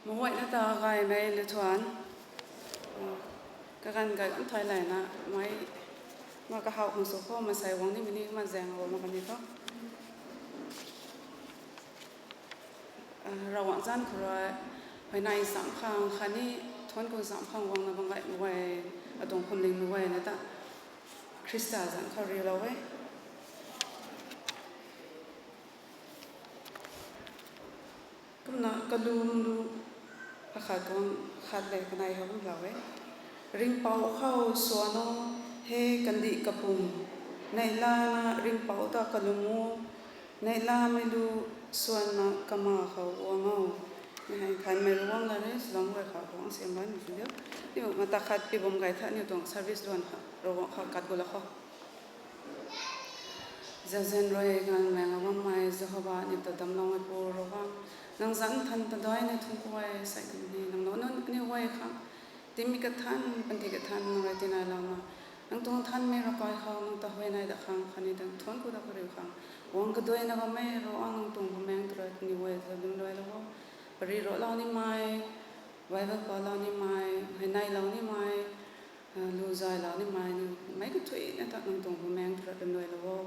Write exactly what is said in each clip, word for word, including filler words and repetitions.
Maguayna ta gaymei luthuan. Kaganv gay kan thay layna mei, ma kahaw khang sw khou masei guang nimei ni ma zaeng o ma kani tho. Ravguangc zanc khou rui, huayney zamc khang khatni thuanc khou zamc khang guangna bam gay mei guay, atuang phuamling mei guayna ta Khrista zanc khou riulou e. Kumna kalum lu, akhat tuang khat le kanei khou kumlou e. Ringhpouc khou swan o, he kandih kapum. Neihlana ringhpouc ta kalum o, neihlamei lu swanna kama khou guang o. Mei hei nthanmei Ravguangc la re, swlou guay khou guang siam lan sw diu. Aniu mata khat pi bam gay tha, aniu tuang service luan kha, Ravguangc khou kat gu la khou. Zazen rui ganv mei nga bammei Jehova, aniu ta damcloumeipu Ravguangc, nang zanc nthan ta daina thuanc ku e. Sei tei ni nang nac nunc aniu guay khang, timei kathan, panty kathan nang rui tinailouna, nang tuang nthanmei ravkai khou nang ta huayney dat khang khatni ta thuanc ku dat khou riu khang, guang kaduaina bammei Ravguangc, nang tuang bumaengc ta rui aniu guay ta lwmluailou o. Pary raclou nimei, Bible palou nimei, huayneylou nimei, lu zaylou nimei, meic kathuicna ta nang tuang bumaengc ta rui lwmluailou o.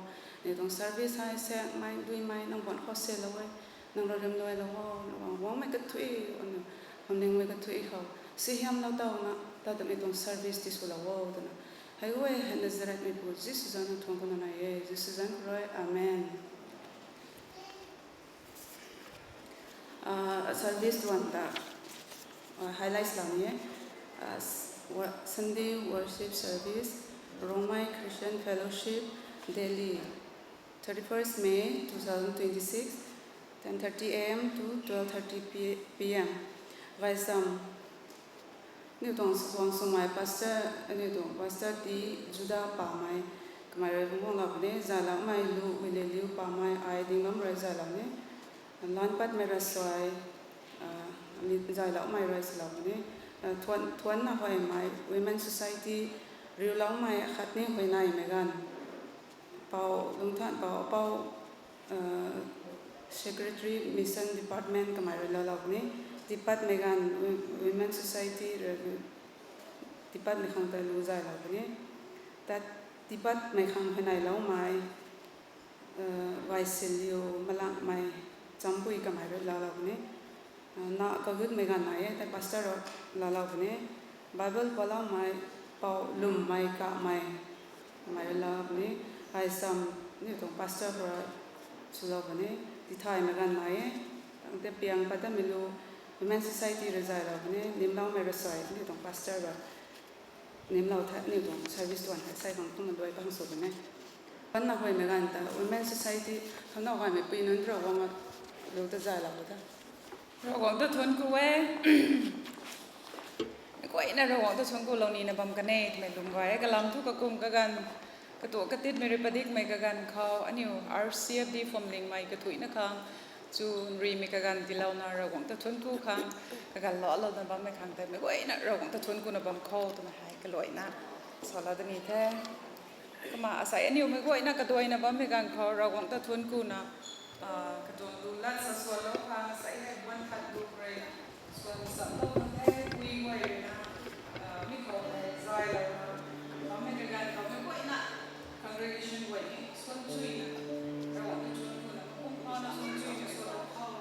Aniu tuang service hei saekmei, duimei nang buan khou salou e. Nang rui lwmluailou o, Ravguangc, guangmei kathuic aniu phuamlingmei kathuic khou suaihiamlou towna ta tamei tuang service tiswlou o twna, hei guay hei Nazarethmeipu Jisu zanc nang thuanc kuna nai e. Jisu zanc khou rui, amen. Service tuang ta highlights lou ni e. Sunday worship service, Rongmei Christian Fellowship, Delhi, thirty-first May two thousand twenty-six, ten thirty A M to twelve thirty P M. Gaychamv, aniu tuang suang swmei pastor, aniu tuang pastor T Juda Pamei, kamei rui bam guanglou puni. Zayloumei lu Wililiu Pamei, ai Dinglum rui zaylou ni. Lanpatmei Rasuai, zayloumei rui swlou puni. Thuanc, thuancna huaymei Women Society, riuloumei khatni huayneymei ganv, Pou Lungthan Pou, Pou, Secretary Mission Department kamei rui laalou puni. Tipatmei ganv Women Society rui, tipatmei khang ta lu zaylou puni. Tat, tipatmei khang huayneyloumei Vaisiliu Malangmei Champui kamei rui laalou puni. Na kagutmei ganv nai e, tei pastor rui laalou puni. Bible paloumei Pou Lummei Kamei, kamei rui laalou puni. Gaychamv, aniu tuang pastor khou rui swlou puni. Tithaymei ganv nai e, tangc tei piang pat damei lu Women Society rui zaylou puni. Nimloumei Rasuai, aniu tuang pastor rui nimlou the. Aniu tuang service tuang hei sei bang tumna luai bang sw puni. Panna huaymei ganv ta Women Society khou now gaymei pui nunc Ravguangc lu ta zaylou ta, Ravguangc ta thuanc ku e. Meic guayna Ravguangc ta thuanc kulou nina bam kan e twmei lwm gay e. Kalam thu kakum kaganv, katuak katitmei rui padikmei kaganv khou aniu R C F D phuamlingmei kathuicna khang chu nrimei kaganv tiilouna Ravguangc ta thuanc ku khang, kaganv lalouna bammei khang tei meic guayna Ravguangc ta thuanc kuna bam khou twmei hei kaluaina salou da ni the. Kumna asei aniu meic guayna kaduaina bammei ganv khou Ravguangc ta thuanc kuna, katuang lu lat sa swanlou khang asei hei buan khat lu rui swan samlou kan the. Pui guay ruina mi khou hei zaylouna bammei kaganv khou meic guayna congregation guay ni swan chuina Ravguangc ta thuanc kuna, kum khana swan chuina swanlou khou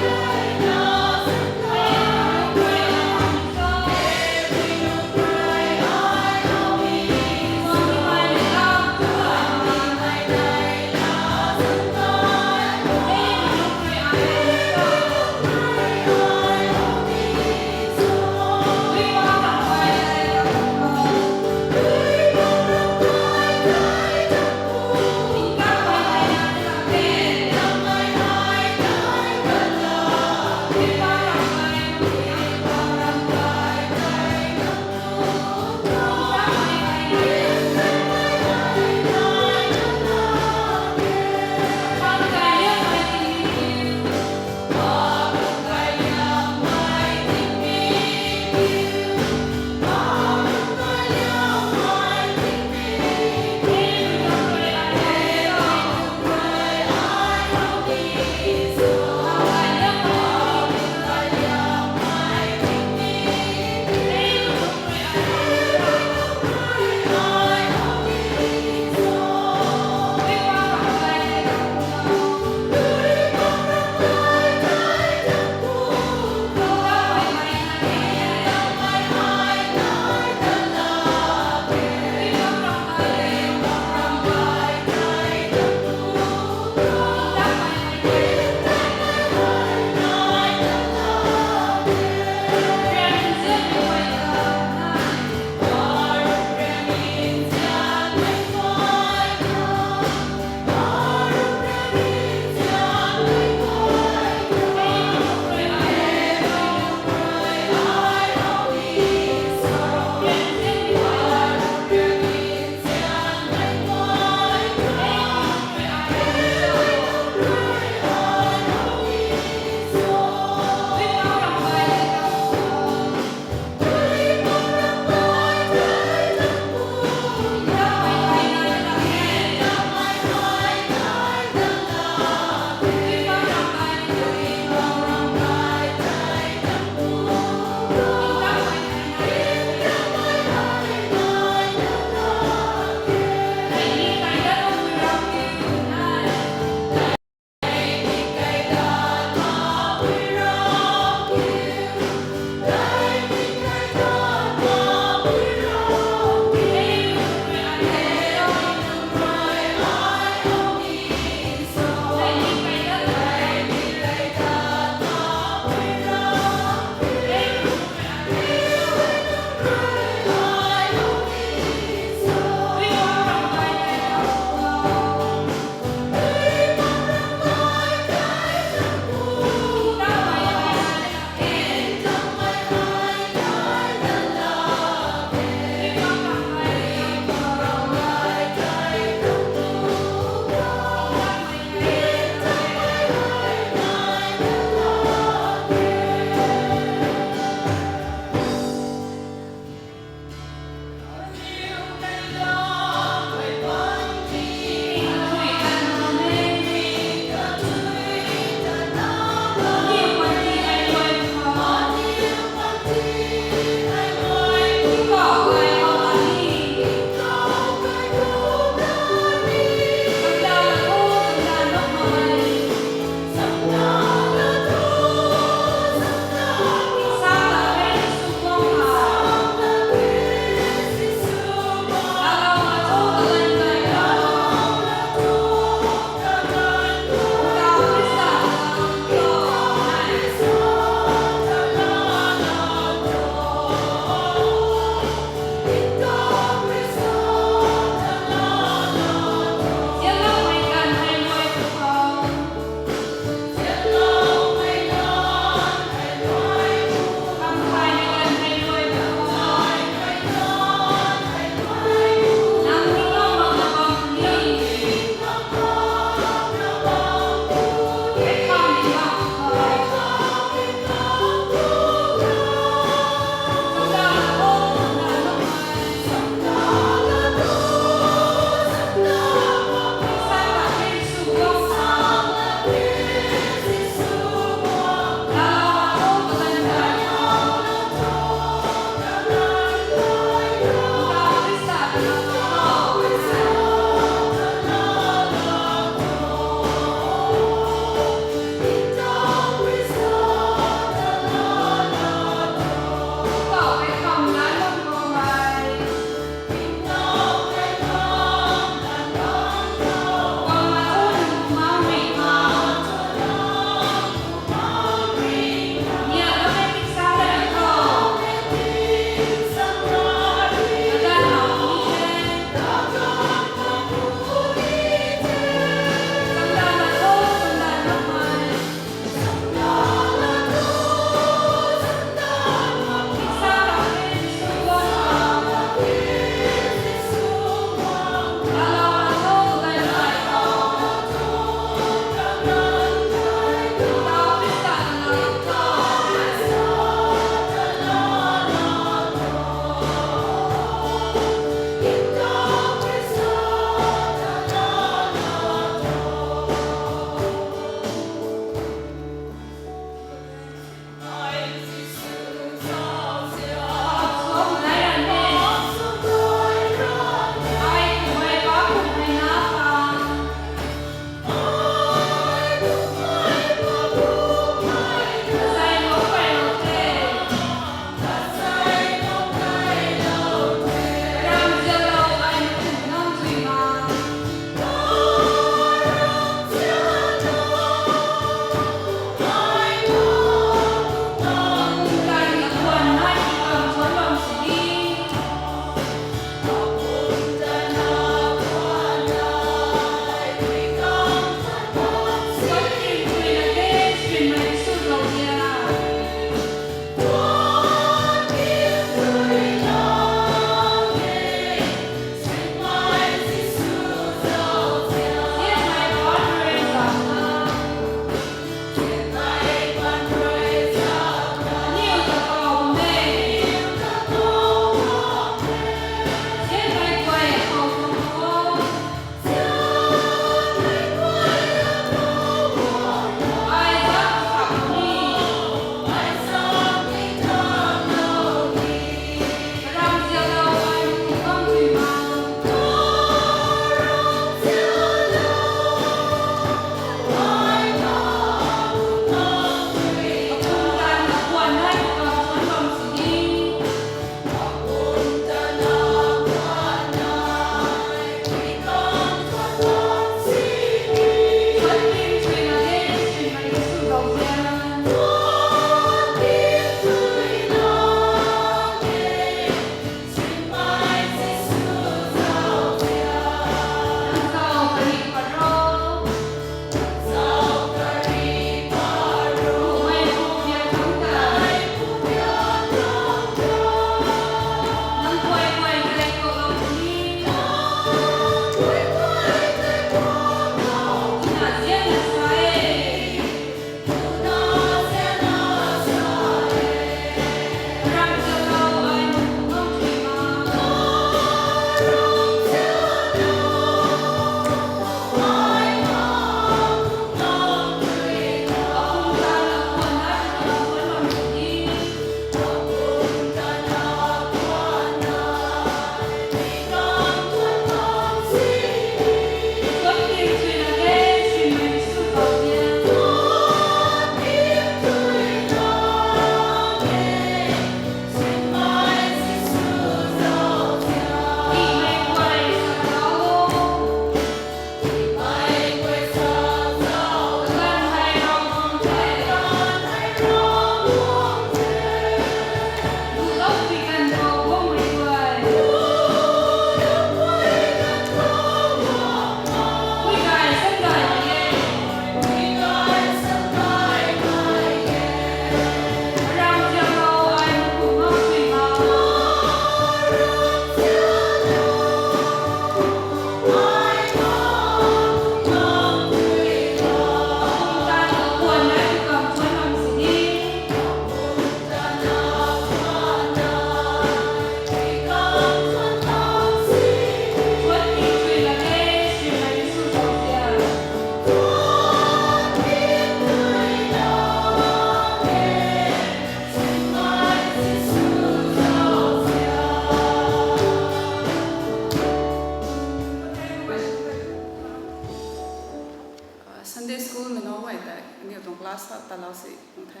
School mei naumei tei aniu tuang class kha talou si tuang the.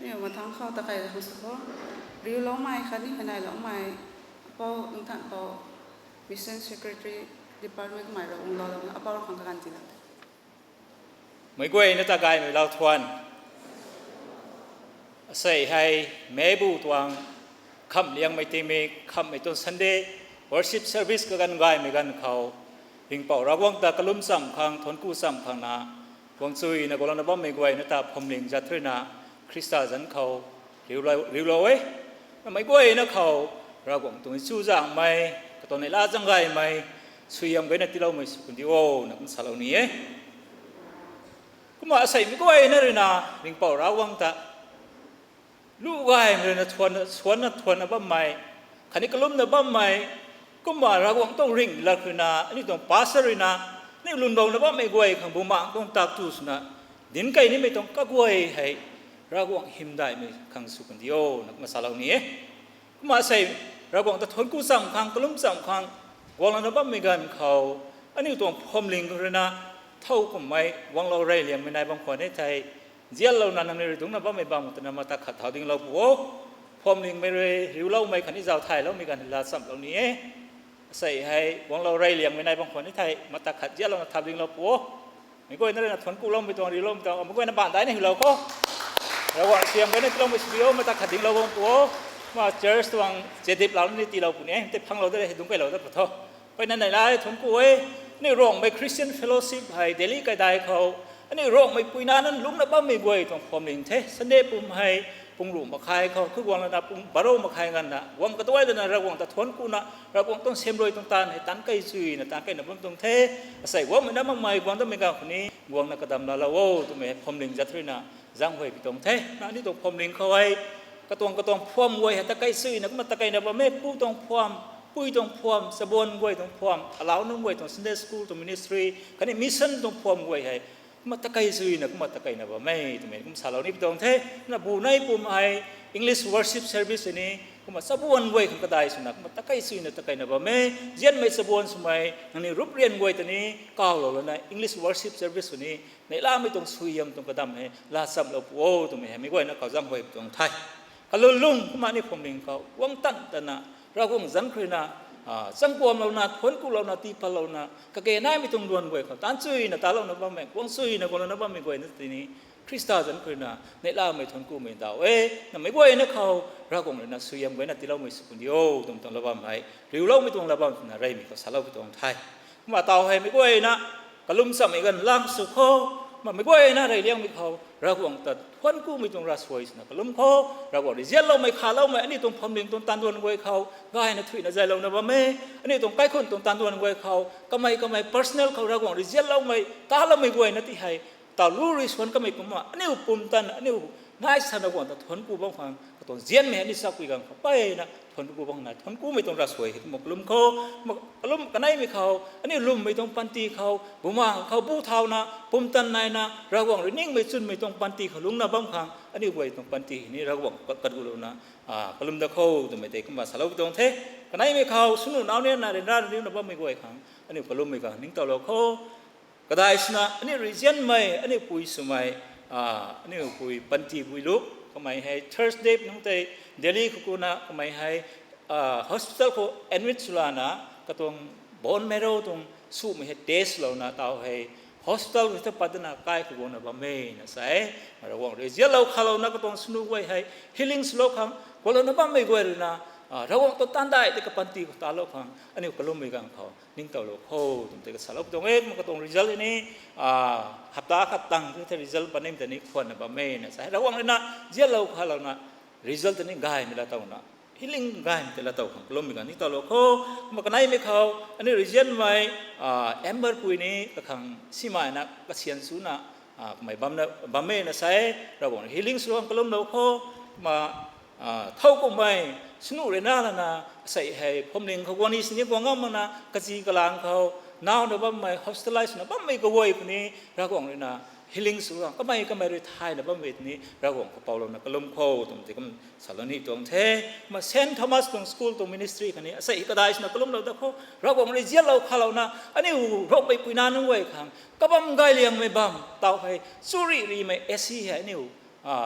Aniu mathangc khou ta kai khang sw khou, riuloumei khatni hei nailoumei, apou Nthanpou, Mission Secretary, Department kamei rui ungloulouna apou rui khang kaganv tiilou the. Meic guayna ta gaymei lau thuan. Asei hei, meibu tuang, khamhliangmei tingmik, khamhmei tuang Sunday worship service kaganv gaymei ganv khou, Ringhpouc Ravguangc ta kalum chamv khang, thuanc ku chamv khang na, guang chuina guanglouna bammei guayna ta phuamling zat ruina, Khrista zanc khou, riulou, riulou e. Meic guayna khou, Ravguangc tuang chuzaenghmei, katuang neihla zaeng gaymei, suaihiam gayna tiiloumei sw kan di o, na kum salou ni e. Kumna asei meic guayna ruina, Ringhpouc Ravguangc ta, lu gaymei ruina thuan, suanna thuanna bammei, khatni kalumna bammei, kumna Ravguangc tuang ringh lat ruina, aniu tuang pastor ruina, aniu lwmlouna bammei guay khang bumaengc tuang tak tu swna, dinc key nimei tuang kaguay hei, Ravguangc hymdaihmei khang sw kan di o, na kum salou ni e. Kumna asei, Ravguangc ta thuanc ku chamv khang, kalum chamv khang, guanglouna bammei ganv khou, aniu tuang phuamling khou ruina, thow kummei, guanglou reyliangmei nai bam khwan e thei, nzianlouna nangniw rui dungcna bammei bam twna mata khat thau dinglou pu o. Phuamlingmei rui, riuloumei khatni zauc thayloumei ganv la chamlou ni e. Asei hei, guanglou reyliangmei nai bam khwan e thei, mata khat nzianlouna thau dinglou pu o. Meic guayna ruina thuanc kuloumei tuang, riuloumei tuang, meic guayna baanv daina hylou khou. Ravguangc suaihiam gayna tiiloumei sw di o, mata khat dinglou bam pu o. Kumna church tuang chedip lau ni tiilou puni e, tei phanglou da hei dungc keylou da pu tho. Peyna neihla e thuanc ku e, aniu Rongmei Christian Fellowship hei Delhi kaidai khou, aniu Rongmei puina nunc lungcna bammei guay tuang phuamling the, Sunday pum hei, pung ruh makhai khou, khuguanglouna pung baro makhai nganvna, guang kaduai lana Ravguangc ta thuanc kuna, Ravguangc tuang semrui tuang taanv hei taanc key chuina taanc keyna bam tuang the, asei guangmei na makmei guang damei ganv khou ni, guangna kadam laalou o, twmei hei phuamling zat ruina, zaenghuay pi tuang the, na aniu tuang phuamling khou hei, katuang katuang phuam guay hei ta key chuina, kumna ta keyna bam e, pu tuang phuam, pui tuang phuam, chabuan guay tuang phuam, alau nunc guay tuang Sunday school tuang ministry, khatni mission tuang phuam guay hei, kumna ta key chuina, kumna ta keyna bam e, twmei kum salou ni pi tuang the, na bu nei pum hei, English worship service ni, kumna chabuan guay khang kadai swna, kumna ta key chuina ta keyna bam e, nzianmei chabuan swmei, nangniw rup rian guay ta ni, kawlou lana English worship service ni, neihlamei tuang suaihiam tuang kadam hei, la chamlou pu o, twmei hei, meic guayna khou zaenghuay pi tuang the. Kalulung, kumna aniu phuamling khou, guang tan tana, Ravguangc zanc khou ruina, a, changkuamlouna, thuanc kulouna, tiipatlouna, kage naimei tuang duan guay khou, taanc chuina, talouna bammei, guang chuina, guanglouna bammei guayna tini, Khrista zanc khou ruina, neihlamei thuanc kumei daw e, na meic guayna khou, Ravguangc ruina, suaihiam gayna tiiloumei sw kan di o, twmei tuang lat bam hei, riuloumei tuang lat bam twna reymei khou salou pi tuang the. Kumna taw hei meic guayna, kalum chammei ganv lang sw khou, kumna meic guayna reyliangmei khou, Ravguangc ta thuanc kumei tuang ravsuai swna kalum khou, Ravguangc rui nzianloumei, khaloumei, aniu tuang phuamling tuang taanduan guay khou, gayna thuina zaylouna bam e, aniu tuang kaikhunc tuang taanduan guay khou, kamei kamei personal khou Ravguangc rui nzianloumei, taloumei guayna ti hei, talu rui suan kamei kumna, aniu pumtan, aniu nai sana guang ta thuanc ku bam khang, katuang nzianmei aniu sapui ganv khou peyna, thuanc ku bam na, thuanc kumei tuang ravsuai hei kumna kalum khou, ma-, kalum kaneimei khou, aniu lwmmei tuang panty khou, bumaengc khou bu thauna, pumtan naina, Ravguangc rui ningmei chwnmei tuang panty khou lungcna bam khang, aniu guay tuang panty ni Ravguangc ka-, kadulouna, a, kalum da khou, twmei tei kumna salou pi tuang the. Kaneimei khou, swnu nau nina ryanra ryanriuna bammei guay khang, aniu kalummei ganv ningtowlou khou. Kadai swna, aniu rui nzianmei, aniu pui swmei, a, aniu pui panty pui lu, kamei hei Thursday nungc tei Delhi khou kuna, kamei hei, a, hospital khou admit swlana, katuang bone marrow tuang sumei hei test louna taw hei, hospital khou ta pat dana kai khou guangna bam e na sa e, Ravguangc rui nzianlou khalouna katuang swnu guay hei, healing swlou khang, guanglouna bammei guay ruina, a, Ravguangc tuang taanv dai tei kapanty khou talou khang, aniu kalummei ganv khou, ningtowlou khou, twmei tei kasalou pi tuang e, kumna katuang result ni, a, hapta khat tang tei result panim tei ni khwanna bam e na sa e, Ravguangc ruina, nzianlou khalouna, result ni gaymei laatowna, healing gaymei tei laatow khang kalummei ganv ningtowlou khou, kumna kaneimei khou, aniu rui nzianmei, a, Amber pui ni kakhang simaina kasian suna, a, kamei bamna, bam e na sa e, Ravguangc rui healing swlou khang kalumlou khou, kumna, a, thow kummei, swnu ryanra lana, asei hei, phuamling khou guang ni sini guang ngam makna, kazi kalang khou, nauna bammei, hospitalize swna bammei kaguay puni, Ravguangc ruina, healing sw kamei kamei rui thayna bammei ni Ravguangc khou poulouna kalum kho twmei tei kum salou ni tuang the. Kumna Saint Thomas tuang school tuang ministry khatni asei kadai swna kalumlou da kho, Ravguangc rui zianlou khalouna aniu Rongmei puina nunc guay khang kabam gay liangmei bam taw hei, churi rimei A C hei aniu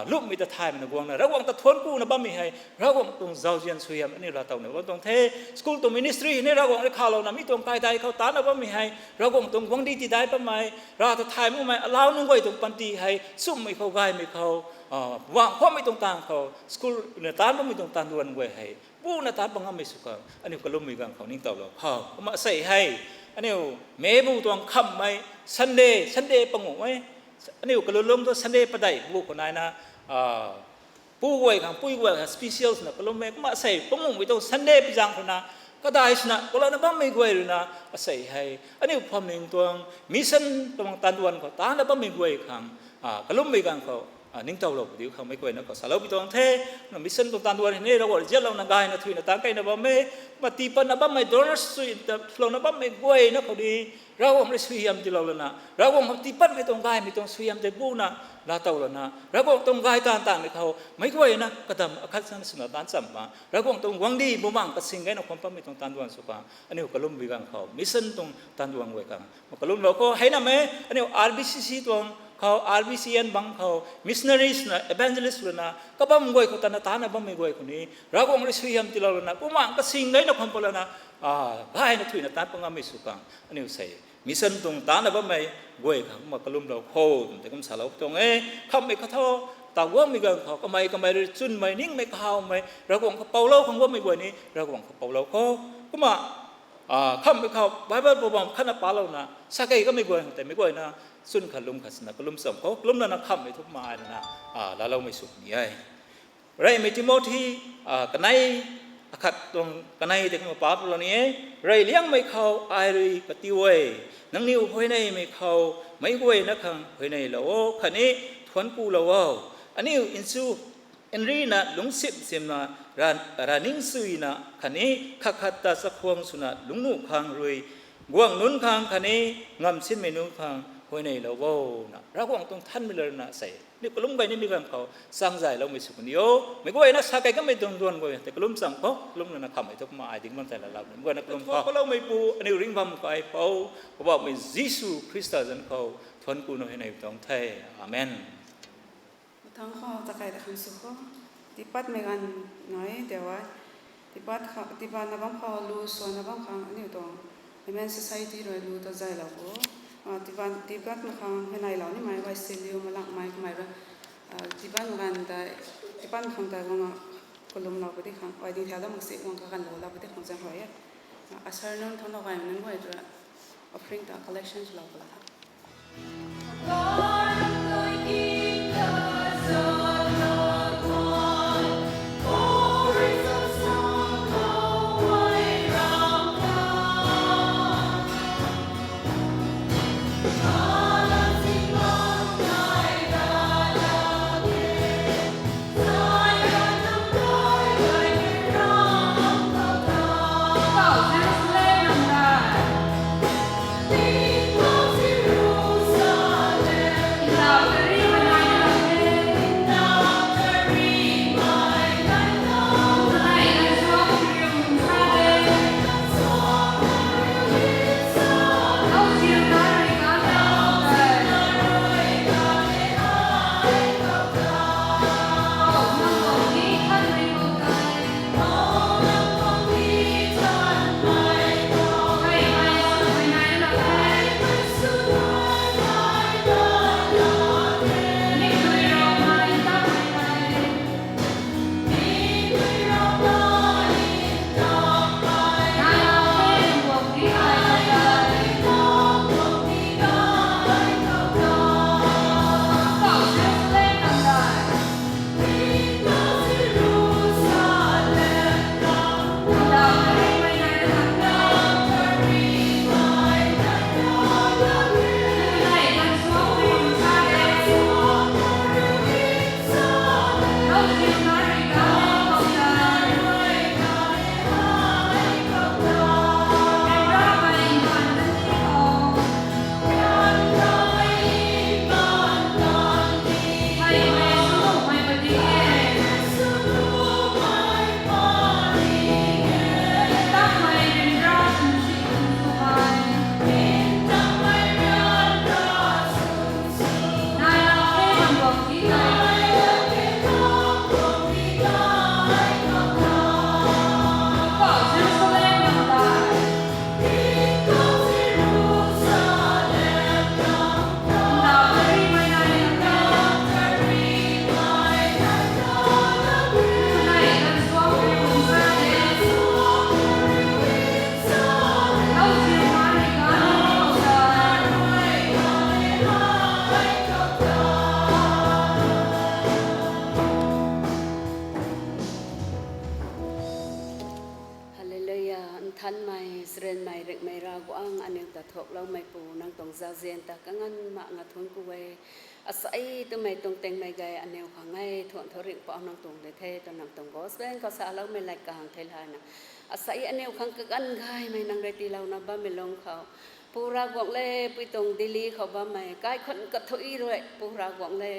lummei ta thaymei na guangna Ravguangc ta thuanc kuna bammei hei Ravguangc tuang zauzian suaihiam aniu laa towna bam tuang the. School tuang ministry ni Ravguangc rui khalouna mi tuang kaidai khou taanna bammei hei Ravguangc tuang guangcdic tidai bammei, rav ta thay makmei alau nunc guay tuang panty hei sumhmei khou gaymei khou, vang khuammei tuang taanv khou school na taanc bammei tuang taanduan guay hei buna taanc pangammei sw khang aniu kalummei ganv khou ningtowlou khou. Kumna asei hei aniu meic bu tuang khamhmei Sunday, Sunday panguh e, aniu kalulung tu Sunday padeih bu khou naina pu guay khang, pui guay khang special swna kalum e. Kumna asei panguhmei tuang Sunday pi zaeng khou na kadai swna kalouna bammei guay rui na asei hei aniu phuamling tuang mission tuang taanduan khou taanna bammei guay khang kalummei ganv khou ningtowlou padiu khang meic guayna khou saloupui tuang the. Kumna mission tuang taanduan hei ni Ravguangc rui zianlouna gayna thuina taanc keyna bam e. Kumna tiipatna bammei donors swlouna bammei guayna khou ni Ravguangc rui suaihiam tiilou lana Ravguangc khou tiipatmei tuang gaymei tuang suaihiam tei buna laa tow lana Ravguangc tuang gay taanv taanmei khou meic guayna kadam akhat sana swna taanc chamna Ravguangc tuang guangcdic bumaengh kasing gayna khwan pammei tuang taanduan sw khang aniu kalummei ganv khou mission tuang taanduan guay khang kalumlou khou hei namei aniu R B C C tuang khou, R B C N bang khou missionaries na evangelist lana kabam guay khou tana taanna bammei guay khou ni Ravguangc rui suaihiam tiilou lana bumaengh kasing gayna khwan pat lana gayna thuina taanc pangammei sw khang aniu sei mission tuang taanna bammei guay khang kumna kalumlou kho twmei tei kum salou tuang e. Khamhmei khatho taw guangmei ganv khou kamei kamei rui chwnmei ningmei kahawmei Ravguangc khou poulou khang guangmei guay ni Ravguangc khou poulou kho. Kumna khamhmei khou Bible pou bam khatna palouna sa key kamei guay khang tei meic guayna chwn khat lum khat sina kalum cham khou kalum lana khamhmei thu kumna ai lana laaloumei sw ni e. Reymei Timothy kanei akhat tuang kanei tei kumna pa palou ni e. Rey liangmei khou ai rui katiu e, nangniw huayneymei khou meic guayna khang huayneylou o khatni thuanc kulou o. Aniu nchu nrina lungcsim simna, rav, ravning suina khatni khat khat ta chakhwang swna lungcnuh khang rui guangh nunc khang khatni ngamsinmei nunc khang huayneylou o na Ravguangc tuang thanmei lana sei ni kalum gay nimei ganv khou changzayloumei sw puni o. Meic guayna sa key kamei tuang duan guay tei kalum cham khou kalum lana khamhmei thu kumna ai ding bam tei laalou meic guayna kalum khou loumeipu aniu ringh bam kai Pou, Poubauhmei Jisu Khrista zanc khou thuanc kuna huayney tuang the. Amen. Thangc khou ta kei ta khang sw khou, tiipatmei ganv nai tei e. Tiipat khou, tiipatna bam khou lu suanna bam khang aniu tuang Women Society rui lu ta zaylou khou, tiipat, tiipatmei khang huayneylou nimei guay siliu malangmei kamei rui tiipatmei ganv ta, tiipatmei khang ta guangna kalumlou pudi khang ai ding thau dam mak si guang kaganvloulou pudi khang zaeng khou e. Usher nunc thangc lou gay nunc guay rui offering ta collection swlou pala tha. Thanmei, charynmei, ringhmei Ravguangc, aniu ta thuakloumeipu, nang tuang zauzian ta kanganv mak nga thuanc ku e. Asei twmei tuang tingmei gay aniu khang e, thuanc thu ringhpouc nang tuang de the, tw nang tuang gospel khou saloumei lat kang theilayna. Asei aniu khang kaganv gaymei nang rui tiilouna bammei lung khou. Pu Ravguangc le, pui tuang Delhi khou bammei kaikhunc kathuic rui, Pu Ravguangc le,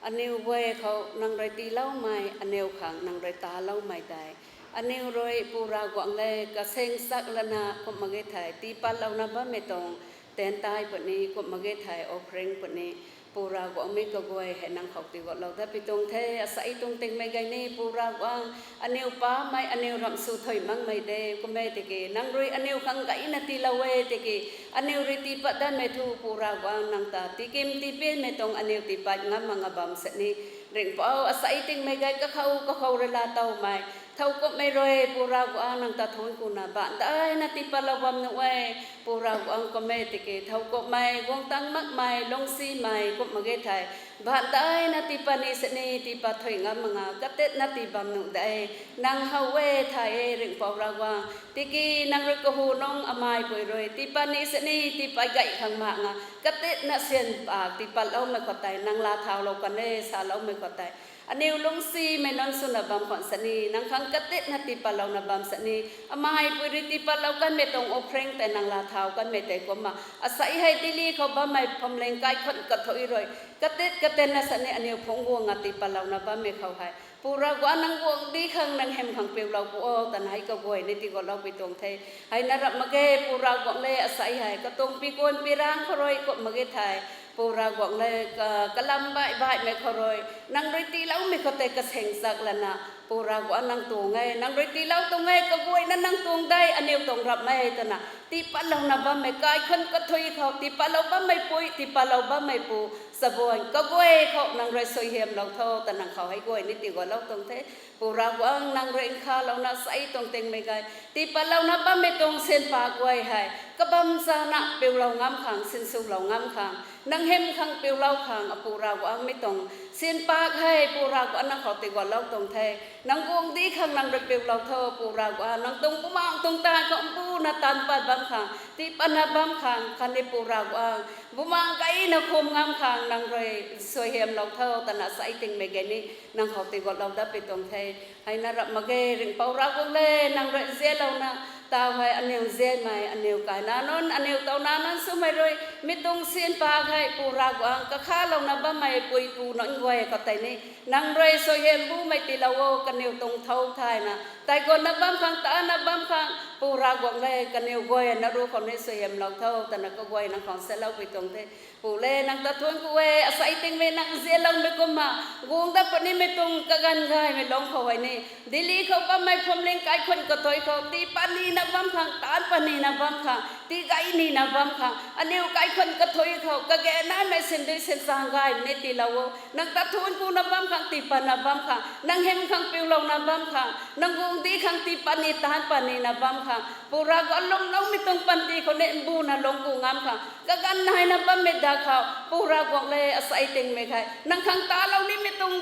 aniu guay khou nang rui tiiloumei, aniu khang nang rui taloumei tei. Aniu rui Pu Ravguangc le, kaseng sak lana kumh mak ge thei, tiipatlouna bammei tuang, tentai puni, kumh mak ge thei, offering puni, Pu Ravguangc mi kaguay hei nang khou tiiguatlou dat pi tuang the, asei tuang tingmei gay ni, Pu Ravguangc, aniu pamei, aniu ramh sw thuy makmei de, kum e tiki, nang rui aniu khang gayna tiilou e tiki, aniu rui tiipat datmei thu, Pu Ravguangc, nang ta tiikim tiipinmei tuang aniu tiipat ngam mak nga bam sini, ringhpouc, asei tingmei gay kakhou, kakhou rui laa towmei, thow kumhmei rui, Pu Ravguangc, nang ta thuanc kuna, baanc daina tiipatlou bam nuh e, Pu Ravguangc, kum e tiki, thow kumhmei, guang tang makmei, lungcsimei, kumh mak ge thei, baanc daina tiipat ni sini, tiipat thuy ngam mak nga, katetna tii bam nuh de, nang how e, thay e, ringhpouc Ravguangc, tiki nang rui kahu nung ameipui rui, tiipat ni sini, tiipat gay khang mak nga, katetna syan pak, tiipatloumei khou tei, nang laa thaulou kan e, saloumei khou tei. Aniu lungcsimei nunc swna bam khwan sini, nang khang katetna tiipatlouna bam sini, ameipui rui tiipatlou kanmei tuang offering tei nang laa thau kanmei tei kumna. Asei hei Delhi khou bammei phuamling kaikhunc kathuic rui, katet katetna sini aniu phungc guang nga tiipatlouna bammei khou hei. Pu Ravguangc nang guangcdic khang nang hym khang piulou pu o, twna hei kaguay ni tiiguatlou pi tuang the. Hei na rap mak ge, Pu Ravguangc le asei hei, katuang pi kuan pi rang khou rui kumh mak ge thei. Pu Ravguangc le, ka, kalam baih baihmei khou rui, nang rui tiiloumei khou tei kaseng sak lana, Pu Ravguangc nang tuang e, nang rui tiilou tuang e, kaguayna nang tuang de, aniu tuang rapmei twna, tiipatlouna bammei kaikhunc kathuic khou, tiipatlou bammei pui, tiipatlou bammei pu, chabuan, kaguay khou nang rui suaihiamlou tho, twna nang khou hei guay ni tiiguatlou tuang the. Pu Ravguangc nang rui nkhavlouna sei tuang tingmei gay, tiipatlouna bammei tuang syan pak guay hei, kabam chana piulou ngam khang, sinswlou ngam khang, nang hym khang piulou khang, a Pu Ravguangc mi tuang syan pak hei, Pu Ravguangc nang khou tiiguatlou tuang the. Nang guangcdic khang nang rui piulou tho, Pu Ravguangc, nang tuang bumaengc tuang taanv khou mbuna taanc pat bam khang, tiipatna bam khang, khatni Pu Ravguangc, bumaengc gayna khum ngam khang, nang rui suaihiamlou tho, twna sei tingmei gay ni, nang khou tiiguatlou dat pi tuang the. Hei na rap mak ge, ringhpouc Ravguangc le, nang rui nzianlouna, taw hei aniu nzianmei, aniu kaina nunc, aniu towna nunc swmei rui, mi tuang syan pak hei, Pu Ravguangc, kakhavlouna bammei pui pu nunc guay khou tei ni, nang rui suaihiam bumei tiilou o, kaniw tuang thow thayna, tei guanna bam khang, tana bam khang, Pu Ravguangc le, kaniw guay na ru khou ni suaihiamlou tho, twna kaguay nang khou salou pui tuang the. Pu le, nang ta thuanc ku e, asei tingmei nang nzianloumei kumna, guang dat punimei tuang kaganv gaymei lung khou hei ni, Delhi khou bammei phuamling kaikhunc kathuic khou, tii pat nina bam khang, taanc pat nina bam khang, tii gay nina bam khang, aniu kaikhunc kathuic khou, kage naimei sindui sinchang gaymei ni tiilou o, nang ta thuanc kuna bam khang, tii patna bam khang, nang hym khang piulouna bam khang, nang guangcdic khang tii pat ni taanc pat nina bam khang, Pu Ravguangc lwmloumei tuang panty khou ni mbuna lung ku ngam khang, kaganv naina bammei da khou, Pu Ravguangc le asei tingmei hei, nang khang talou nimei tuang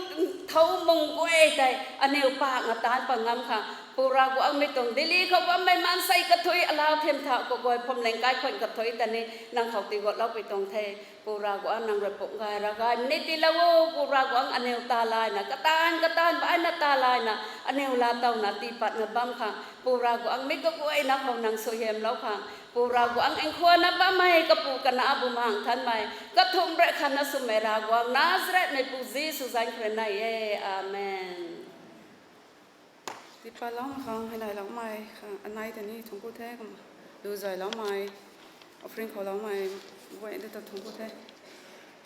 thow mung guay tei, aniu pakna taanc pat ngam khang, Pu Ravguangc mi tuang Delhi khou bammei maansei kathuic alau thiam thau kaguay phuamling kaikhunc kathuic ta ni, nang khou tiiguatlou pui tuang the. Pu Ravguangc nang rui pumh gay ravgaymei ni tiilou o, Pu Ravguangc aniu ta layna, kataanv kataanv baihna ta layna, aniu laatowna tii patna bam khang, Pu Ravguangc mi kaguayna khou nang suaihiamlou khang, Pu Ravguangc nkhuana bammei kapu kana bumaengc thanmei, kathumh rui khatna swmei Ravguangc, Nazaretmeipu Jisu zanc khou rui nei e. Amen. Tiipatloumei khang, hei nailoumei khang, anei ta ni thuanc ku the, kumna, lu zayloumei, offering khouloumei, guay ta thuanc ku the.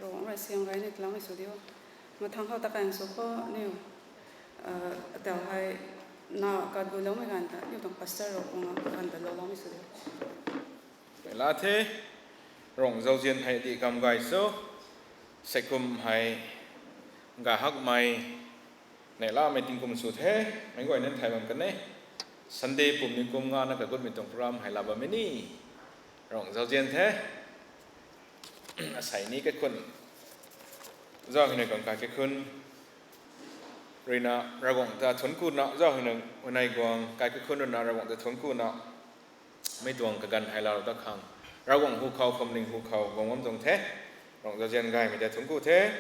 Ravguangc rui siam gayna tiiloumei sw diu. Mathangc khou ta kaeng sw khou, aniu, atel hei, na kat guloumei ganv ta, aniu tuang pastor rui, ganv ta louloumei sw diu. Mei la the, Ravguangc zauzian hei dih kam gay cho, seikum hei, gay hakmei, neihlamei tingkum sw the, meic guayna thay bam kan e. Sunday pumni kum ngana kagutmei tuang program hei la bammei ni, Ravguangc zauzian the. Asei ni kaikhunc, zauhina guang kai kaikhunc ruina Ravguangc ta thuanc kuna, zauhina unei guang kai kaikhunc ruina Ravguangc ta thuanc kuna, mei tuang kaganv hei laalou ta khang, Ravguangc hu khou, phuamling hu khou guang bam tuang the. Ravguangc zauzian gaymei ta thuanc ku the.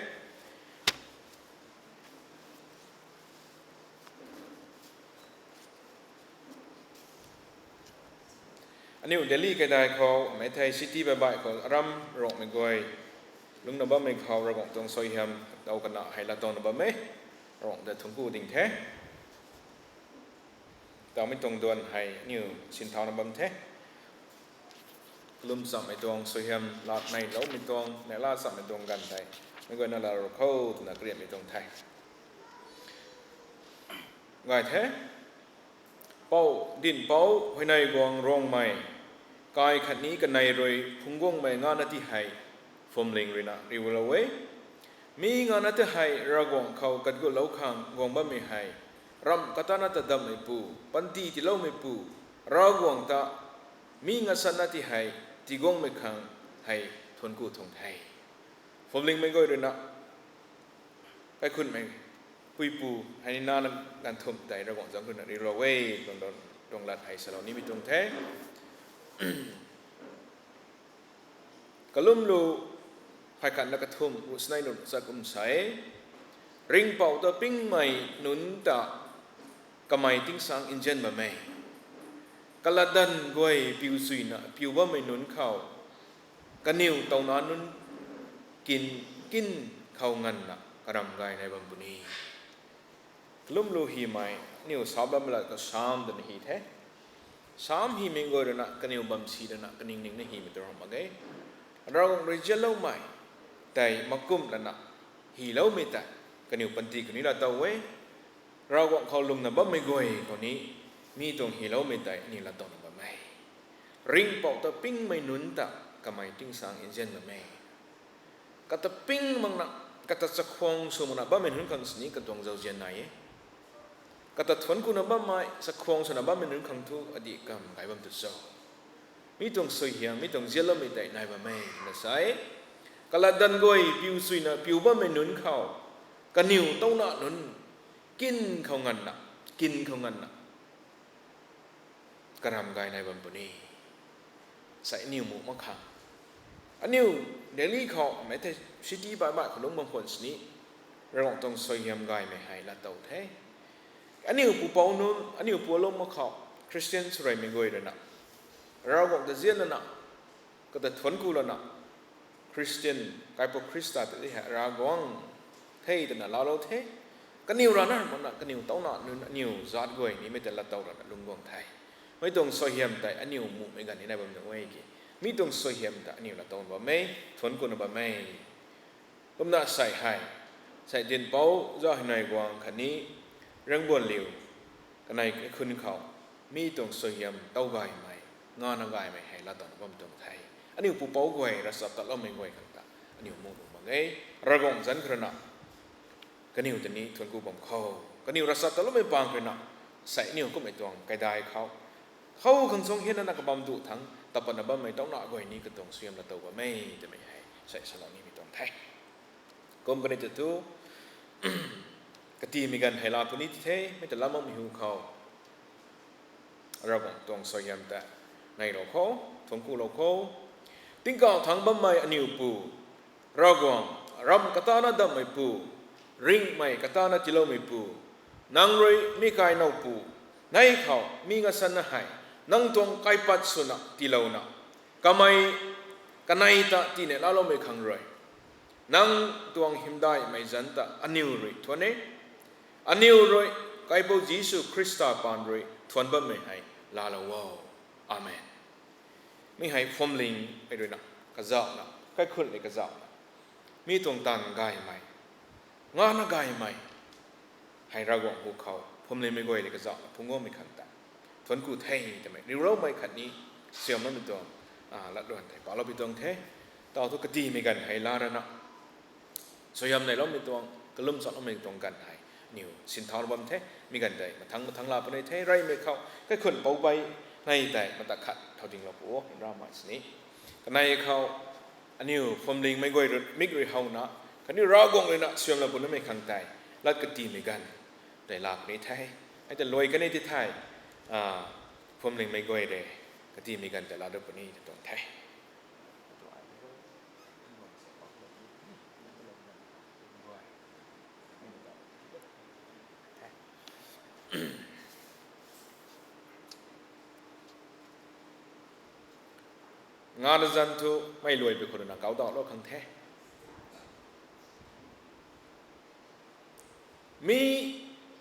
Aniu Delhi kaidai khou mei thei city baih baih khou aram Ravguangc mei guay lungcna bammei khou Ravguangc tuang suaihiam tow kana hei laatowna bam e. Ravguangc ta thuanc ku ding the. Tawmei tuang duan hei aniu sinthauna bam the. Kalum chammei tuang suaihiam lat neiloumei tuang, neihla chammei tuang ganv tei meic guayna laalou khou twna kariammei tuang the. Gay the. Pou, dinhpouc Huayney Guang Ruangmei, kai khatni kanei rui phungc guangmei ngana ti hei phuamling ruina riulou e. Mi ngana ti hei Ravguangc khou katgutlou khang guang bammei hei, ramh katana ta damhmeipu, panty tiiloumeipu Ravguangc ta mi ngasatna ti hei tiguangmei khang hei thuanc ku tuang the. Phuamlingmei guay ruina kaikhunhmei puipu hei ni nana ganv thumh tei Ravguangc zanc ruina riulou e, tuang lat hei salou nimei tuang the. Kalum lu phey khatna kathumh ru sinei nunc sa kum sa e, ringhpouc ta pingmei nunc ta kamei tingsaeng nzian bam e. Kalatdanv guay piu suina piu bammei nunc khou kaniw towna nunc kin, kin khou nganvna karamv gay nai bam puni. Kalum lu hymei, aniu sa bammei lat khou Sam twna hy the. Sam hymei guay ruina kaniw bamsi ruina kaningning na hymei tw ram mak ge. Ravguangc rui nzianloumei tei makumh lana hyloumei tei kaniw panty khou ni laatow e. Ravguangc khou lungna bammei guay khou ni mi tuang hyloumei tei aniu laatowna bam e. Ringhpouc ta pingmei nunc ta kamei tingsaeng nzian bam e. Kata ping makna, kata chakhwang sw makna bammei nunc khang sini katuang zauzian nai e. Kata thuanc kuna bammei, chakhwang swna bammei nunc khang thu adih kamv gay bam tu cho? Mi tuang suaihiam, mi tuang nzianloumei tei nai bam e twna sa e. Kalatdanv guay piu suina piu bammei nunc khou kaniw towna nunc kin khou nganvna, kin khou nganvna karamv gay nai bam puni. Sei aniu muh mak khang, aniu Delhi khou mei thei city baih baih khou lungc bam khwan sini Ravguangc tuang suaihiam gaymei hei laatow the. Aniu pupouc nunc, aniu pualou mak khou Christian swreymei guay ruina Ravguangc ta nzian lana, kata thuanc ku lana, Christian, kaipouc Khrista ta di hei Ravguangc the twna laalou the. Kaniw rana makna kaniw towna nunc aniu zaat guay nimei ta laatow lana lungc guang the. Mei tuang suaihiam tei aniu muhmei ganv ni nai bam nuh e ki, mi tuang suaihiam ta aniu laatowna bam e, thuanc kuna bam e. Kumna sei hei, sei dinhpouc Za Huayney Guang khatni Riangbuanliu kanei kaikhunc khou mi tuang suaihiam tow gaymei, ngana gaymei hei laatowna bam tuang the. Aniu pupouc guay, ravchaptatloumei guay khang ta aniu muh nuh mak e. Ravguangc zanc khou ruina kaniw ta ni thuanc ku bam khou, kaniw ravchaptatloumei pang khou ruina sei aniu kummei tuang kaidai khou, khou khang suang hynna kabam duh thangc tapatna bammei towna guay ni katuang suaihiam laatow bam e twmei hei sei salou nimei tuang the. Kum kani ta thu, katimei ganv hei laa puni ti the, mei ta lam makmei hu khou Ravguangc tuang suaihiam ta neilou khou, thuanc kulou khou. Tingkauh thangc bammei aniu Pu Ravguangc, ramh katana damhmeipu, ringhmei katana tiiloumeipu, nang rui mi kai now pu, nei khou mi ngasatna hei nang tuang kaipat swna tiilouna, kamei kanei ta tina laaloumei khang rui nang tuang hymdaihmei zanc ta aniw rui thuanc e. Aniw rui Kaipouc Jisu Khrista paan rui thuanc bammei hei laalou o. Amen. Mi hei phuamling mei ruina kazauhna, kaikhunhmei kazauhna, mi tuang taanv gaymei, ngana gaymei hei Ravguangc hu khou phuamlingmei guay rui kazauhna phungc guangmei khang ta thuanc ku the twmei riuloumei khatni siamloumei tuang latluan thei palou pi tuang the. Tau thu katimei ganv hei laa rana suaihiam neiloumei tuang, kalum chanloumei tuang ganv hei aniw sinthauna bam the. Mi ganv tei mathangc mathangc laa puni the. Reymei khou kaikhunhmei poubei nei tei mata khat thau dinglou pu o, Ravmei sini. Kanei khou aniw phuamlingmei guay rui mik rui howna khatni Ravguangc ruina siamlou punimei khang tei lat katimei ganv tei laa puni the. Hei ta luai kani ti thei, phuamlingmei guay rui katimei ganv tei laa dat puni tw tuang the. Ngana zanc thu mei luai pui khou rui na kau dawlou khang the. Mi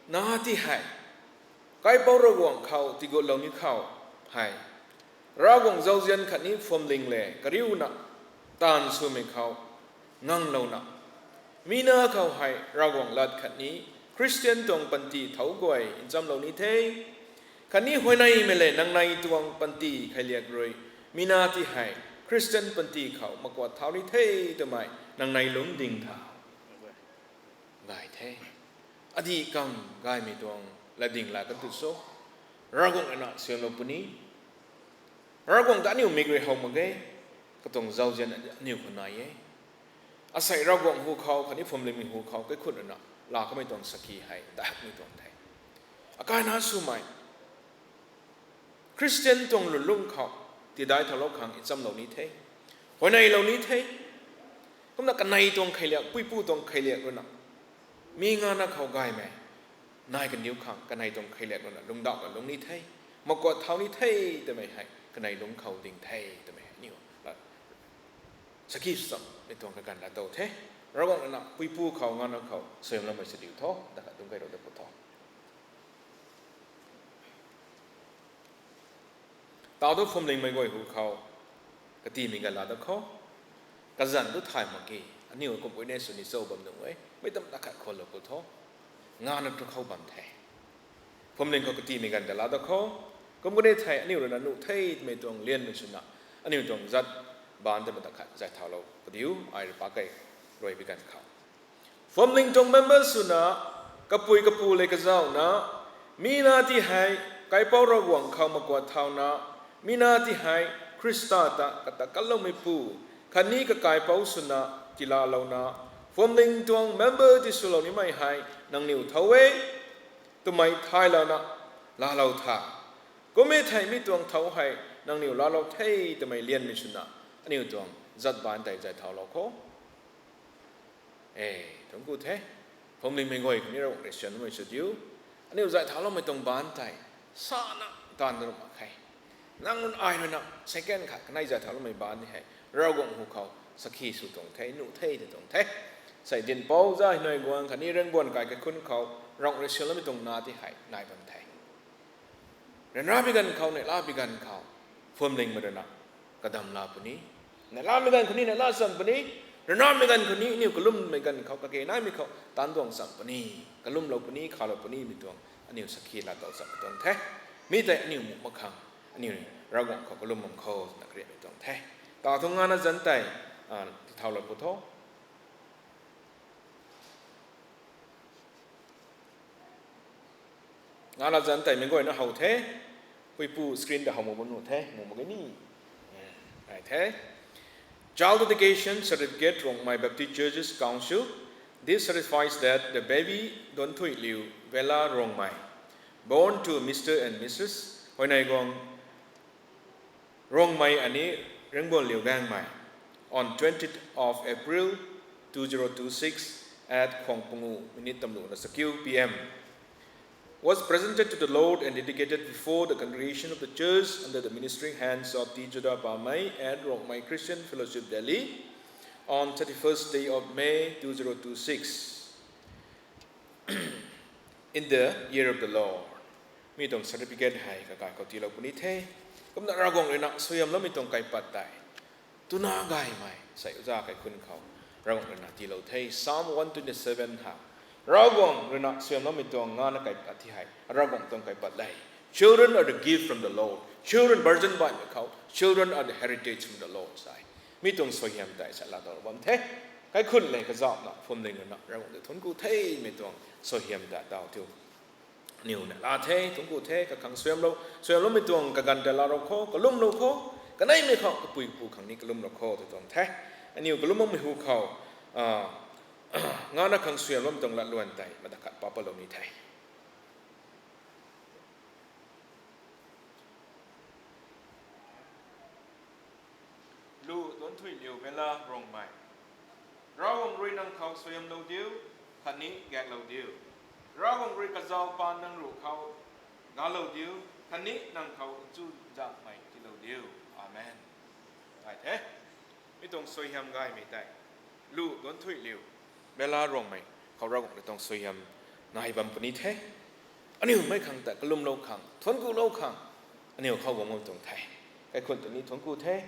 na ti hei, kaipouc Ravguangc khou tigutlou ni khou hei, Ravguangc zauzian khatni phuamling le kariuna taanv swmei khou nganglouna, mi na khou hei Ravguangc lat khatni Khristian tuang panty thouc guay nchamlou ni the. Khatni huayneymei le nangnei tuang panty kheiliak rui, mi na ti hei Khristian panty khou makuat thau ni the twmei nangnei lungcding tha gay the. Adih kang gaymei tuang latding la kan tu cho? Ravguangc rui na suaihiamlou puni. Ravguangc ta aniu mik rui how mak ge, katuang zauzian aniu khou nai e. Asei Ravguangc hu khou khatni phuamlingmei hu khou kaikhunc rui na laa kamei tuang sakhi hei dahmei tuang the. Akaina swmei Khristian tuang lwnlung khou tidai thaulou khang nchamlou ni the, huayneylou ni the. Kumna kanei tuang kheiliak, puipu tuang kheiliak rui na, mi ngana khou gaymei nai kaniw khang kanei tuang kheiliak rui na lungdauh ka lung ni the, makuat thau ni the twmei hei kanei lungc khou ding the twmei hei aniu la sakhi sw chammei tuang kaganv la tow the. Ravguangc rui na puipu khou ngana khou suaihiamloumei sw diu tho, ta khat dungc kai rou dat pu tho. Tau thu phuamlingmei guay hu khou katimei ganv laa dat khou, kazanc tu thay mak ge, aniu kum witness sw ni cho bam nunc e, mei tam ta khat khwanlou pu tho, ngana tu khou bam the. Phuamling khou katimei ganv ta laa dat khou, kum kani thei aniu rui na nuh the twmei tuang lianmei swna, aniu tuang zat baanc tei mata khat zay thaulou kadiu, ai rui pa kei rui bi ganv khou. Phuamling tuang member swna, kapui kapu le kazauhna, mi na ti hei kaipouc Ravguangc khou makuat thauna, mi na ti hei Khrista ta kata kanloumeipu khatni kakaipouc swna tilalouna, phuamling tuang member ti swlou nimei hei nangniw thow e twmei thaylouna laalou tha. Kum e thei mi tuang thow hei nangniw laalou the twmei lianmei swna, aniu tuang zat baanc tei zay thaulou khou e, thungc ku the. Phuamlingmei guay khatni Ravguangc rui suaihiamloumei sw diu. Aniu zay thauloumei tuang baanc tei sana taanv ru mak khe. Nang ai rui na second khat kanei zay thauloumei baanc ni hei Ravguangc hu khou sakhi sw tuang the, nuh the tw tuang the. Sei dinhpouc za hinai guang khatni ringhbuan kai kaikhunc khou Ravguangc rui suaihiamloumei tuang na ti hei nai bam the. Ryanramei ganv khou, neihlamei ganv khou, phuamlingmei rui na kadam la puni. Neihlamei ganv khou ni neihla cham puni. Ryanramei ganv khou ni aniu kalummei ganv khou, kake naimei khou taanv duang cham puni. Kalumlou puni, khalou puni mei tuang aniu sakhi laa tow cham tuang the. Mi tei aniu muh mak khang, aniu Ravguangc khou kalum bam khou twna kariamei tuang the. Tau thu ngana zanc tei tithau lou pu tho. Ngana zanc tei meic guayna how the. Puipu screen ta how mak bam nuh the, mu mak ge ni. Ai the. Child dedication certificate, Rongmei Baptist Churches Council. This certifies that the baby Donthuiliu Vela Rongmei, born to Mister and Missus Hoineiguang Rongmei ani Ringbuanliu Gangmei, on twentieth of April two zero two six at khwang pangu minute tamlu na sakiu P M, was presented to the Lord and dedicated before the congregation of the church under the ministering hands of T Juda Pamei at Rongmei Christian Fellowship Delhi on thirty-first day of May two zero two six. In the year of the Lord. Mi tuang certificate hei kakai khou tiilou puni the. Kumna Ravguangc rui na suaihiamloumei tuang kaipat tei twna gaymei sei uza kaikhunc khou Ravguangc rui na tiilou the. Psalm one twenty-seven ha, Ravguangc rui na suaihiamloumei tuang ngana kaipat ti hei Ravguangc tuang kaipat le. Children are the gift from the Lord. Children burden baihmei khou, children are the heritage from the Lord sai. Mi tuang suaihiam tei sa laa tow bam the. Kaikhunc le kazauhna phuamling rui na Ravguangc ta thuanc ku themei tuang suaihiam ta taw thiu. Aniu na laa the, thuanc ku the, kakhang suaihiamlou, suaihiamloumei tuang kaganv tei laalou khou, kalumlou khou, kaneimei khou, kapui kapu khang ni kalumlou khou tw tuang the. Aniu kalum makmei hu khou, ngana khang suaihiamloumei tuang latluan tei mata khat pa patlou ni the. Lu duanthuiliu Bella Rongmei. Ravguangc rui nang khou suaihiamlou diu, khatni gaeklou diu. Ravguangc rui kazauh paan nang ruc khou galou diu, khatni nang khou nchuzakmei tiilou diu. Amen. Gay the. Mi tuang suaihiam gaymei tei, lu duanthuiliu Bella Rongmei khou Ravguangc rui tuang suaihiam nai bam puni the. Aniu mei khang ta kalumlou khang, thuanckulou khang, aniu khou guang bam tuang the. Kaikhunc tei ni thuancku the.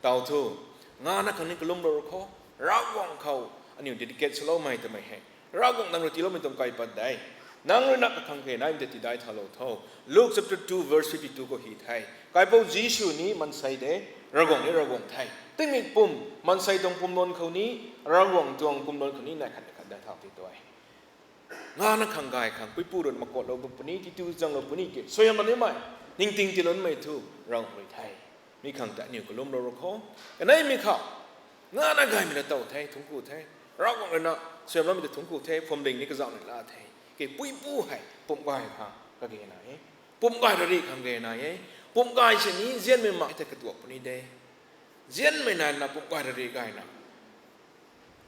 Tau thu, ngana khang ni kalumlou rui khou, Ravguangc khou aniu dedicate swloumei twmei hei, Ravguangc nang rui tiiloumei tuang kaipat de. Nang rui na kakhang kage naimei tei tidai thalou tho. Luke chapter two verse fifty-two khou hi the. Kaipouc Jisu ni maansei de, Ravguangc ni Ravguangc the. Tingmik pum, maansei tuang pumluan khou ni, Ravguangc tuang pumluan khou ni nai khat khat dai thau ti tuang e. Ngana khang gay khang puipu rui na makuatlou bam puni, titu zanglou puni ke suaihiam nimei, ningting tiiloumei thu Ravguangc rui the. Mi khang ta aniu kalumlou rui khou, kaneimei khou, ngana gaymei la tow the, thuancku the. Ravguangc rui na suaihiamloumei ta thuancku the, phuamling ni kazauh ni la the. Ke puipu hei pumc gay khang kage nai e. Pumc gay rarih khang kage nai e. Pumc gay sini nzianmei mak tei katuak puni de. Nzianmei nai na pumc gay rarih gayna,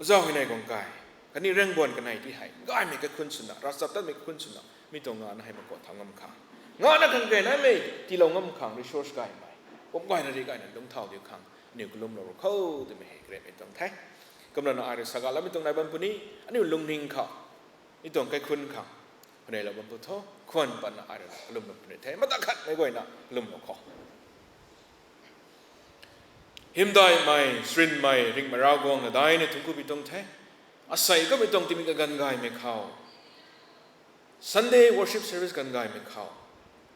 zauc hei nei guang kai, khatni raengbuan kanei ti hei gaymei kaikhunc swna, ravchaptatmei kaikhunc swna, mi tuang ngana hei makuat thau ngam khang, ngana khang kage naimei tiilou ngam khang resource gaymei, pumc gay rarih gayna lungc thau diu khang aniu kalumlou rui khou twmei hei karemmei tuang the. Kumlana ai rui sagalammei tuang nai bam puni, aniu lungning khou, mi tuang kaikhunc khang, huaneilou bam pu tho, khwan patna ai rui na kalum bam puni the, mata khatmei guayna kalumlou khou. Hymdaihmei, srinmei, ringhmei Ravguangc, nadaina thuancku pi tuang the. Asei kummei tuang tingmik kaganv gaymei khou, Sunday worship service ganv gaymei khou,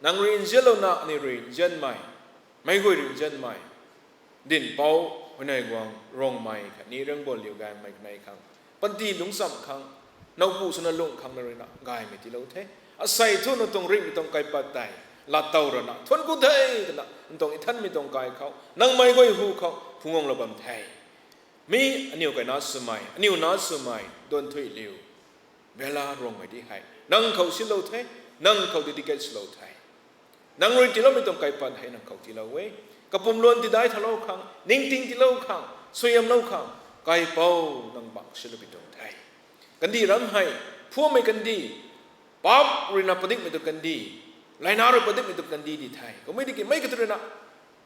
nang rui nzianlouna aniu rui nzianmei, meic guay rui nzianmei, Dinhpouc Huayney Guang Rongmei khatni Raengbuanliu Gaengmei kanei khang, panty lungccham khang, nowpu swna lungh khang nang rui na gaymei tiilou the. Asei thu nang tuang ringhmei tuang kaipat tei lat tow rana thuancku the twna nang tuang ithanmei tuang kai khou, nang meic guay hu khou phungc guanglou bam the. Mi aniu kaina swmei, aniu na swmei Duanthuiliu Bella Rongmei di hei nang khou silou the, nang khou dedicate swlou the. Nang rui tiiloumei tuang kaipat hei nang khou tiilou e. Kapumluan tidai thalou khang, ningting tiilou khang, suaihiamlou khang, Kaipouc nang bangc silou pi tuang the. Kandih ram hei, phuammei kandih, paap rui na padikmei tuang kandih, laina rui padikmei tuang kandih di the. Kummei tiki meic kathu rui na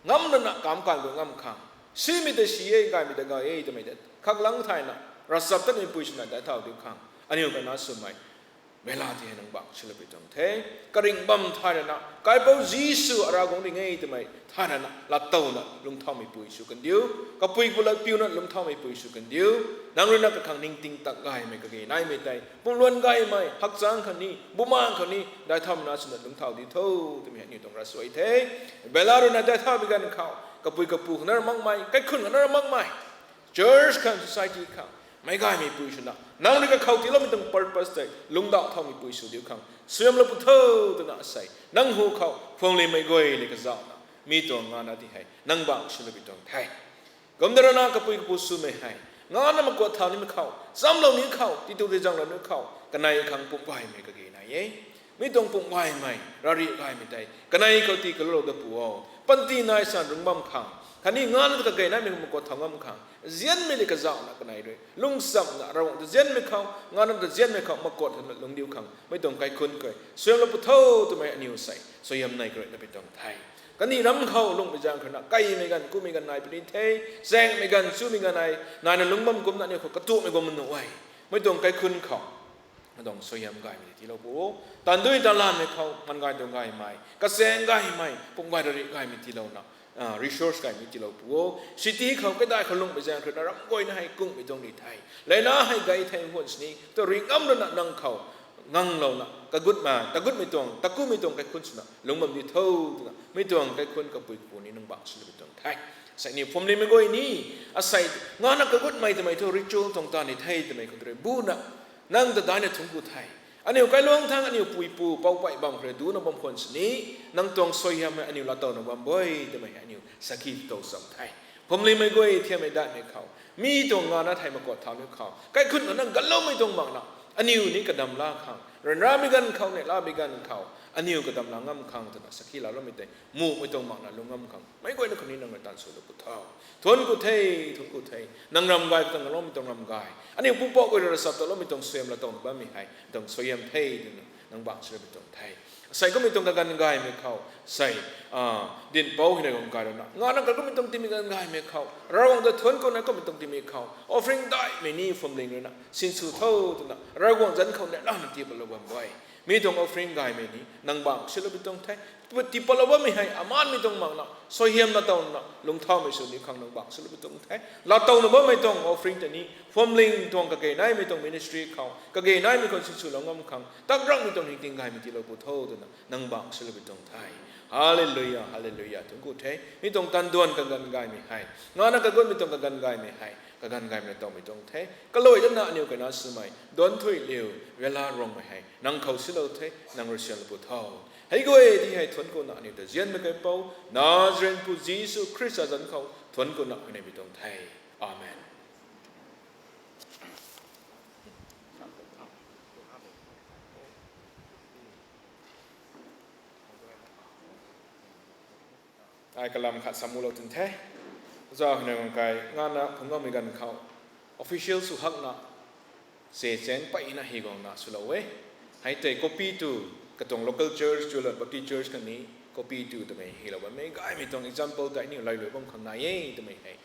ngam lana kamv kan guang ngam khang, simei ta si e, gaymei ta gay e twmei ta khaklang thayna, ravchaptatmei pui swna daic thau diu khang aniu kaina swmei Bella di hei nang bangc silou pi tuang the. Karingh bam thay rana, Kaipouc Jisu Ravguangc ring e twmei thay rana lat towna lungcthaumei pui sw kandiu, kapui kapu lat piuna lungcthaumei pui sw kandiu. Nang rui na kakhang ningting tak gaymei, kage naimei tei pumluan gaymei, hakchang khang ni, bumaeng khang ni daic thaumei na swna lungcthau di tho twmei aniu tuang ravsuai the. Bella rui na daic thaumei ganv khou, kapui kapu khang na ra makmei, kaikhunc khang na ra makmei, church khang, society khang meic gaymei pui swna, nang rui kakhou tiiloumei tuang purpose tei lungcdauh thaumei pui sw diu khang suaihiamlou pu tho twna asei nang hu khou phuanglimei guay le kazauhna, mi tuang ngana di hei nang bangc silou pi tuang the. Kumda rana kapui kapu swmei hei ngana makuat thau nimei khou, chamlou ni khou, titu tizanglou ni khou, kanei khang pumc gaymei kage nai e. Mi tuang pumc gaymei, rarih gaymei tei kanei khou tii kalulou da pu o. Panty nai san rungc bam khang, khatni ngana ta kage naimei makuat thau ngam khang, nzianmei le kazauhna kanei rui lungchamna Ravguangc ta nzianmei khou, ngana ta nzianmei khou makuat thana lungc diu khang meic tuang kaikhunc khou suaihiamlou pu tho twmei aniu sei suaihiam nei karuina pi tuang the. Kandih ram khou lungcmei zaeng khou na kaimei ganv, kumei ganv nai puni the, zaengmei ganv, chumei ganv nai, naina lungc bam kumna aniu khou katuakmei guang nuh e. Meic tuang kaikhunc khou, atuang suaihiam gaymei tiilou pu o. Taanv dui taanv lanmei khou man gay tuang gaymei, kachaeng gaymei, pumc gay rarih gaymei tiilouna, resource gaymei tiilou pu o. City khou, kaidai khou lungcmei zaeng khou na ram guayna hei kungmei tuang di the, laina hei gay the, huan sini tu ri ngam lana nang khou nganglouna kagutmei, tagutmei tuang, takumei tuang kaikhunc swna lungc bam di tho twna meic tuang kaikhunc kapui kapu ni nang bangc silou pi tuang the. Sei ni phuamlimei guay ni, asei ngana kagutmei twmei thu ritual tuang ta ni the twmei khou rui buna, nang ta daina thuancku the. Aniu kailuang thangc aniu puipu poupey bam khou rui duna bam khwan sini, nang tuang suaihiam hei aniu lat towna bam bui twmei hei aniu sakhi tow cham the. Phuamlimei guay, thiammei daihmei khou, mi tuang ngana thei makuat thau ni khou, kaikhunc khou na galoumei tuang makna, Aniu ni kadam la khang, ryanramei ganv khou, neihlamei ganv khou, aniu kadam la ngam khang twna sakhi laloumei tei, muhmei tuang makna lung ngam khang meic guayna khou ni nang rui tan swlou pu tho. Thuanc ku the, thuanc ku the. Nang ram gay khou tuang loumei tuang ram gay, aniu pupouc guay rui ravchaptaloumei tuang suaihiam laa towna bammei hei tuang suaihiam the twna nang bangc swlou pu tuang the. Asei kummei tuang kaganv gaymei khou, sei, dinhpouc hei nai guang kai rui na, ngana kakummei tuang timei ganv gaymei khou, Ravguangc ta thuanc kuna kummei tuang timei khou offering daihmei ni phuamling rui na sinsw tho twna Ravguangc zanc khou neihlamei tii patlou bam e. Mi tuang offering gaymei ni nang bangc swlou pu tuang the. Tii patlou bammei hei amanmei tuang makna suaihiam laa towna lungthaumei sw ni khang nang bangc swlou pu tuang the. Laa towna bammei tuang offering tei ni phuamling tuang kage naimei tuang ministry khou, kage naimei khou sinswlou ngam khang tak rangmei tuang ningting gaymei tiilou pu tho twna nang bangc swlou pu tuang the. Hallelujah, hallelujah, thuanc ku the. Mi tuang tanduan kaganv gaymei hei, ngana kagummei tuang kaganv gaymei hei kaganv gaymei towmei tuang the. Kaluai dana aniu kaina swmei Duanc Thuiliu Vela Rongmei hei nang khou silou the, nang rui sianlou pu tho. Hei guay di hei thuanc kuna aniu ta nzianmei kaipouc Nazarenpu Jisu Khrista zanc khou thuanc kuna huayney pu tuang the. Amen. Ai kalam khat sa mulou tun the. Oja huayney guang kai ngana phungc ngammei ganv khou official sw hakna se chaeng peyna hi guangna swlou e. Hei tei copy tu, katuang local church, Chulat Baptist Church khatni copy tu twmei hylou bammei gaymei tuang example tei aniu lailuai bam khang nai e twmei hei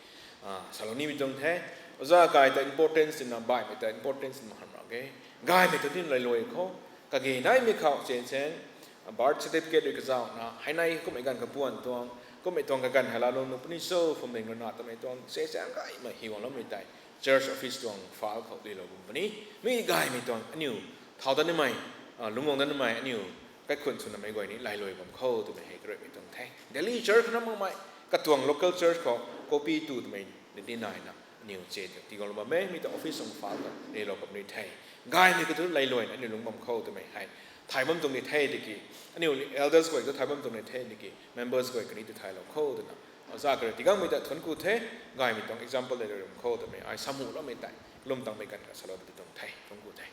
salou nimei tuang the. Oja kai ta importance tina baihmei ta importance tina hamh ra e. Gaymei tu tin lailuai khou, kage naimei khou se chaeng, birth certificate rui kazauhna hei nai kummei ganv kapuan tuang, kummei tuang kaganv hei laalou nuh puni cho phuamling rui na twmei tuang se chaeng gaymei hi guangloumei tei church office tuang file khou lilou bam puni. Mi gaymei tuang aniu thau dat nimei, lungc guang dat nimei aniu kaikhunc swna meic guay ni lailuai bam khou twmei hei karuimei tuang the. Delhi church khou na makmei katuang local church khou copy tu twmei ni di naina aniu se tii guanglou bam e. Mi ta office tuang file khou lilou bam ni the. Gaymei khou tu lailuaina aniu lungc bam khou twmei hei thay bam tuang ni the tiki, aniu elders guay tu thay bam tuang ni the tiki members guay kani tu thaylou khou twna oja karui tigangmei ta thuanc ku the. Gaymei tuang example lailuai bam khou twmei ai sa muloumei tei kalum tangmei ganv kha salou pu tuang the. Thuanc ku the.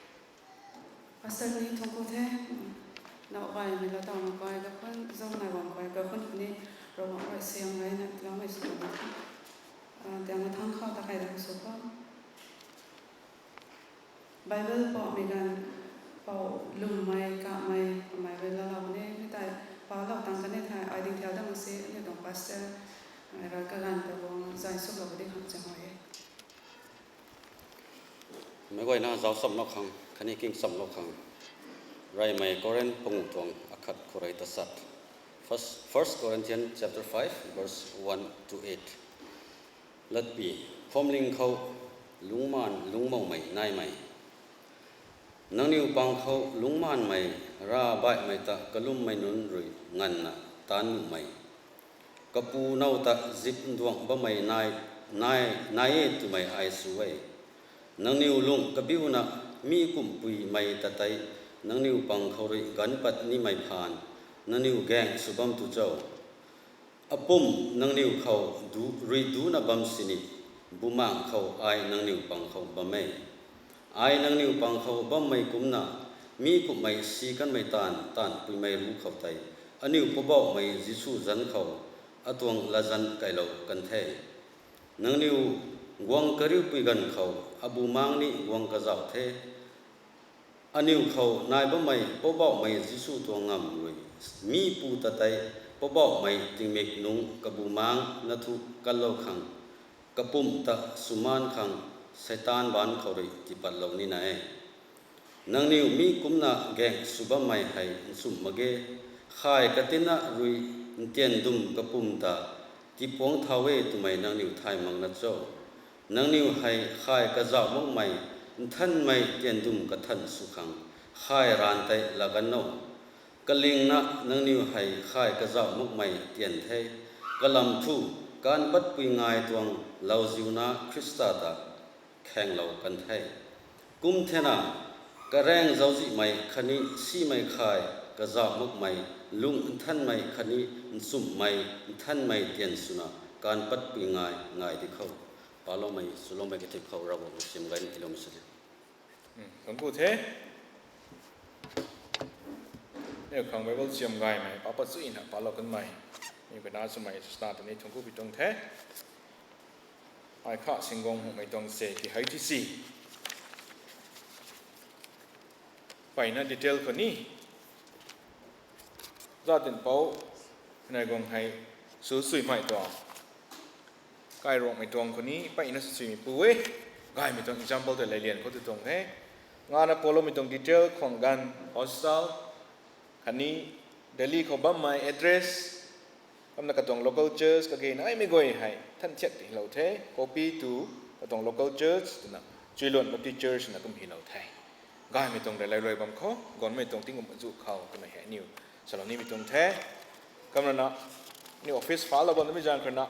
Pastor ni thuanc ku the. Now gaymei laa towna kai kakhun zang nai guang kai kakhun puni Ravguangc rui siam gayna tiiloumei sw ni the. Tiang mathangc khou ta kai da sw khou Bible poumei ganv pou lwmmei kamei kamei rui laalou ni mi tei palou tang kan e thei ai ding thiau dam si aniu tuang pastor mei rui kaganv ta guang zay suklou di khang cham e. Meic guayna zauc chamlou khang khatni king chamlou khang, reymei Korinth panguh tuang akhat khou rui tasat, First, First Corinthians chapter five, verse one to eight. Latpi, phuamling khou lungcmaanv lungcmoumei naimei. Nangniw pang khou lungcmaanvmei, ravbaihmei ta kalummei nunc rui nganvna taanc nuhmei, kapu now ta zip nduang bammei nai, nai, nai e twmei ai sw e. Nangniw lung kabiuna mi kumhpuimei ta tei nangniw pang khou rui ganv pat nimei phaan nangniw gaeng sw bam tu cho? Apumc nangniw khou du, rui ducna bam sini, bumaengh khou ai nangniw pang khou bam e. Ai nangniw pang khou bammei kumcna, mi kumhmei si kanmei taanv taanpuimei ruc khou tei aniu Poubauhmei Jisu zanc khou atuang latzan kailou kan the. Nangniw guang kariupui ganv khou abumaengc ni guang kazauh the. Aniu khou nai bammei Poubauhmei Jisu tuang ngamv rui mi pu ta tei Poubauhmei tingmik nungc kabumaengc na thu kanlou khang, kapumc ta swmaan khang Seitaan baanc khou rui tiipatlou nina e. Nangniw mi kumcna gaeng sw bammei hei nchumh mak ge. Khay katinna rui ntian dum kapumc ta tiipuangc thau e twmei nangniw thay makna cho? Nangniw hei khay kazauh makmei nthanmei tian dum kathan sw khang khay raanv tei laa gan o. Kalingna nangniw hei khay kazauh makmei tian the. Kalam thu, kaanc patpui ngai tuang lauziuna Khrista ta khaenglou kan the. Kum thena, karaeng zauczihmei khatni simei khay kazauh makmei, lung nthanmei khatni nchumhmei nthanmei tian swna kaanc patpui ngai ngai di khou. Paloumei swloumei katip khou Ravguangc rui sim gayna tiiloumei sw di. Thungc ku the. Niw khang Bible chiam gaymei papa chuina palou kanmei, niw kanac swmei sna ta ni thungc ku pi tuang the. Ai kha singgong hmumei tuang se ki hei ti si. Mpeyna detail khou ni zat dinhpouc nai guang hei sw suimei tuang, kairuangmei tuang khou ni mpeyna sw suimei pu e. Gaymei tuang example tei lay lian khou tu tuang the. Ngana paloumei tuang detail khwang ganv, hostel, khatni Delhi khou bammei address, kumna katuang local church kage naimei guay hei than thiak ti hilou the. Copy tu katuang local church twna, Chuiluan Baptist Church na kum hilou the. Gaymei tuang rui lay rui bam khou, gaanvmei tuang tingkum zu khou twmei hei aniu salou nimei tuang the. Kumna na, aniu office file lou bam nimei zaeng khou rui na,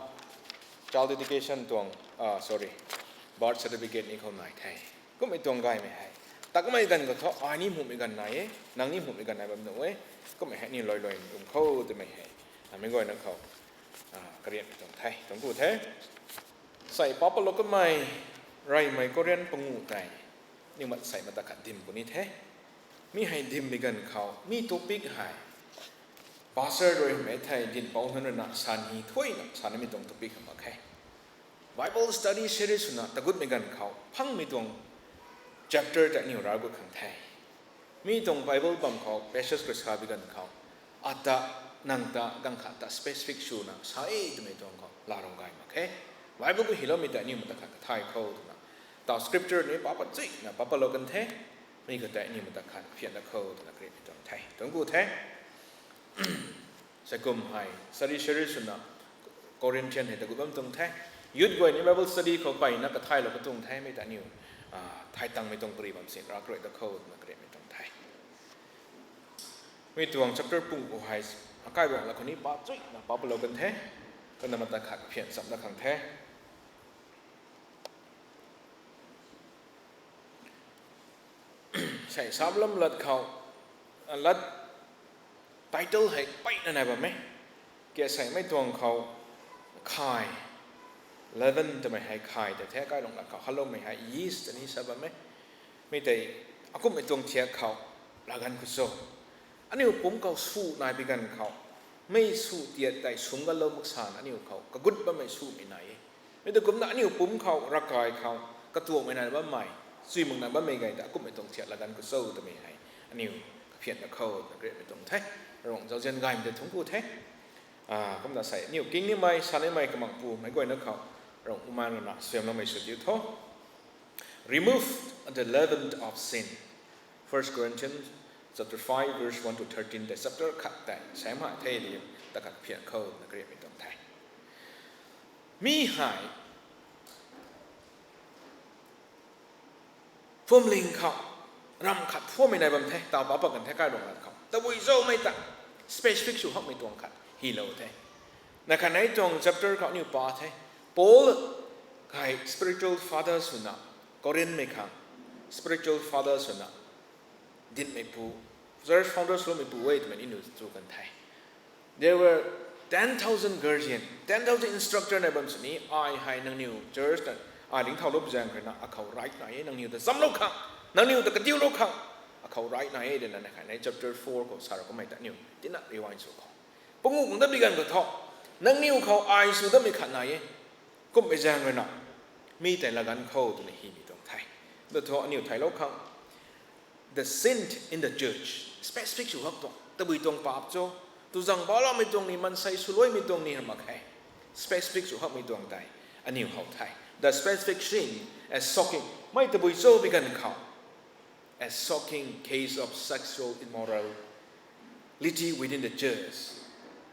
child dedication tuang, ah, sorry, birth certificate ni khou nai the. Kummei tuang gaymei hei, takmei ganv khou thu ai ni hmumei ganv nai e, nang ni hmumei ganv nai bam nuh e. Kummei hei aniu lui lui kum khou twmei hei, namei guayna khou, ah, karianmei tuang the, tuang ku the. Sei papalou kamei, reymei Korean panguh tei, niw mat sei mata khat dim puni the. Mi hei dimmei ganv khou mi topic hei pastor rui mei thei dinhpouc nunc rui na san hi thuina sanmei tuang topic hamh mak khe. Bible study series swna tagutmei ganv khou phangmei tuang chapter tei aniw rav gut khang the. Mi tuang Bible bam khou passage khou sa bi ganv khou, ata, nang ta, ganv khat ta specific swna sa e twmei tuang khou laa rou gay mak khe. Bible khou hyloumei tei aniw mata khat kathay khou twna, tau scripture ni papa chuina papalou kan the. Mi khou tei aniw mata khat phianna khou twna karianmei tuang the, tuang ku the. Sei kum hei study series swna Corinthian hei tagut bam tuang the. Youth guay ni Bible study khou mpeyna kathaylou ka tuang the, mei ta aniw, ah, thay tangmei tuang pari bam sin rav karui da khou twna karianmei tuang the. Mi tuang chapter pung khou hei, akai ruang la khou ni pa chuina papalou kan the. Kumna mata khat phian chamna khang the. Sei sam lam lat khou, lat title hei mpeyna nai bam e. Ka seimei tuang khou khay, leaven twmei hei khay tei the, kailuang lat khou haloumei hei yeast ni sa bam e. Mi tei, akummei tuang thiak khou, laganv khou cho, aniw pumc khou sw nai bi ganv khou, mei sw tiat tei sumgalou mak san aniw khou kagut bammei swmei nai e. Mi ta kumna aniw pumc khou, ravkai khou, katuangmei nai bammei, chuimang nai bammei gay ta akummei tuang thiak laganv khou cho twmei hei aniw kaphianna khou twna karianmei tuang the. Ravguangc zauzian gaymei ta thungc ku the. Ah, kumna sei aniw king nimei, sa nimei kamang pu meic guayna khou, Ravguangc uman rana suaihiamloumei sw diu tho. Remove the leaven of sin. First Corinthians chapter five verse one to thirteen tei chapter khat tei seimei the di, ta khat phian khou na karianmei tuang the. Mi hei phuamling khou, ramh khat phuammei nai bam the, taw pa pa kan the kailuang lat khou. Tabui zaumei ta specific sw hakmei tuang khat hylou the. Na khatni tuang chapter khou aniw pa the. Paul hei spiritual father swna, Corinthmei khang spiritual father swna, dinhmeipu, church founders loumeipu e twmei ni nu chu kan the. There were ten thousand guardian, ten thousand instructor nai bam sini, ai hei nangniw church ta, ai lingthaulou zaeng khou rui na akhou right nai e, nangniw ta zamlou khang, nangniw ta kadiulou khang, akhou right nai e twna na khatni chapter four khou sa ra kummei ta aniw tina rewind sw khou, panguh kang dat bi ganv khou thu, nangniw khou ai sw datmei khat nai e. Kummei zaeng rui na, mi tei laganv khou twna hymei tuang the. Da thu aniw thaylou khang, the sin in the church, specific sw hak tuang, tabui tuang paap cho, tu zang baloumei tuang ni, maansei swluaimei tuang ni mak khe. Specific sw hakmei tuang tei aniw how the. The specific sin as shocking, mei tabui cho bi ganv khou, a shocking case of sexual immorality within the church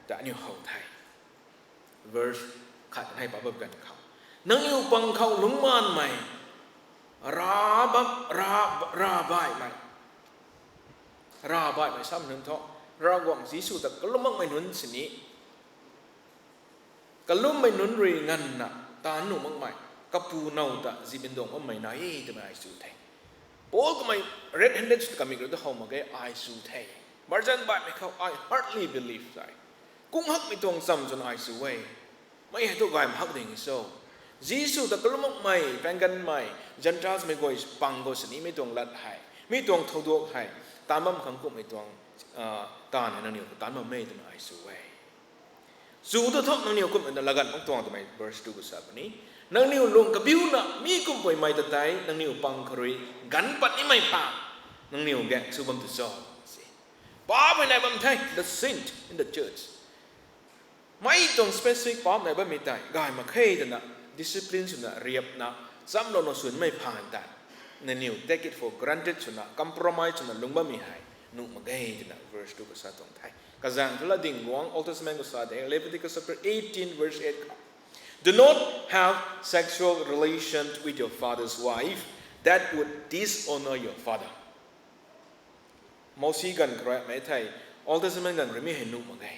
ta aniw how the. Verse khat hei pa bam ganv khou, nangniw pang khou lungcmaanmei, ra bam, ra, ra baihmei, ra baihmei sam nunc thu, Ravguangc Jisu ta kalum makmei nunc sini, kalummei nunc rui nganvna taanv nuh makmei, kapu now ta zibinduang bammei nai e twmei ai sw the. Paul kamei red handed sw kamik rui ta how mak ge, ai sw the. Marjan baihmei khou I hardly believe tei, kung hakmei tuang cham chwn ai sw e. Mei hei thu gay mak hak ding e cho. Jisu ta kalum makmei, paengganmei, Gentiles mei guay pang khou sini mi tuang lat hei, mi tuang thouduak hei, taanv bam khang kumhmei tuang, taanv hei nangniw khou taanv bam e twna ai sw e. Chu ta thu nangniw kumhmei na laganv mak tuang twmei verse two khou sa puni. Nangniw lung kabiuna mi kumhpuimei ta tei nangniw pang khou rui ganv pat nimei pha, nangniw gaeng sw bam tu cho? Paapmei nai bam the, the sin in the church. Mei tuang specific paap nai bammei tei gay mak khe twna discipline swna riapna chamlouna swnmei phaan tei nangniw take it for granted swna compromise swna lung bammei hei nuh mak ge twna verse two khou sa tuang the. Kazang thu latdyng guang Old Testament khou sa de, Leviticus chapter eighteen verse eight khou, Do not have sexual relations with your father's wife, that would dishonor your father. Mosi ganv khou rui mei thei, Old Testament ganv khou rui mi hei nuh mak ge.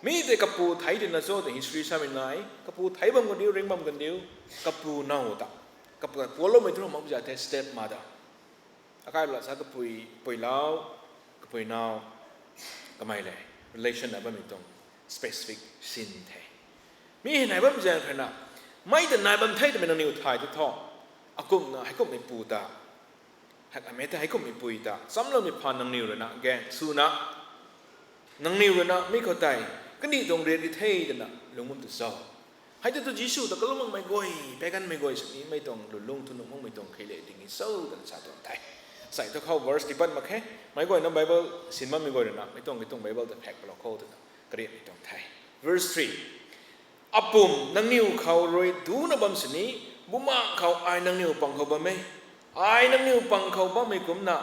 Mi tei kapu theic tina cho tei history samei nai, kapu theic bam kandiu, ring bam kandiu, kapu now ta, kapu pualoumei thu mak za the, stepmother. Akai la sa kapui, pui lau, kapui now, kamei le relation na bammei tuang specific sin the. Mi hei nai bam zaeng kha na, mei ta nai bam the twmei nangniw thay tu tho. Akumna heikumhmei pu ta, hei, mei ta heikumhmei pui ta chamloumei phaan nangniw rui na gaeng swna, nangniw rui na mi khou tei kandih tuang riat di the twna lung bam tu cho? Hei tu tu Jisu ta kalum makmei guay, paengganmei guay sini mei tuang lulung thu nuh makmei tuang khe le ding e cho twna sa tuang the. Sai thu khou verse tipat mak khe, meic guayna Bible sin bammei guay rui na mei tuang, mei tuang Bible ta phek palou khou twna kariatmei tuang the. Verse three. Apum nangniw khou rui duna bam sini, bumaengh khou ai nangniw pang khou bam e. Ai nangniw pang khou bammei kumcna,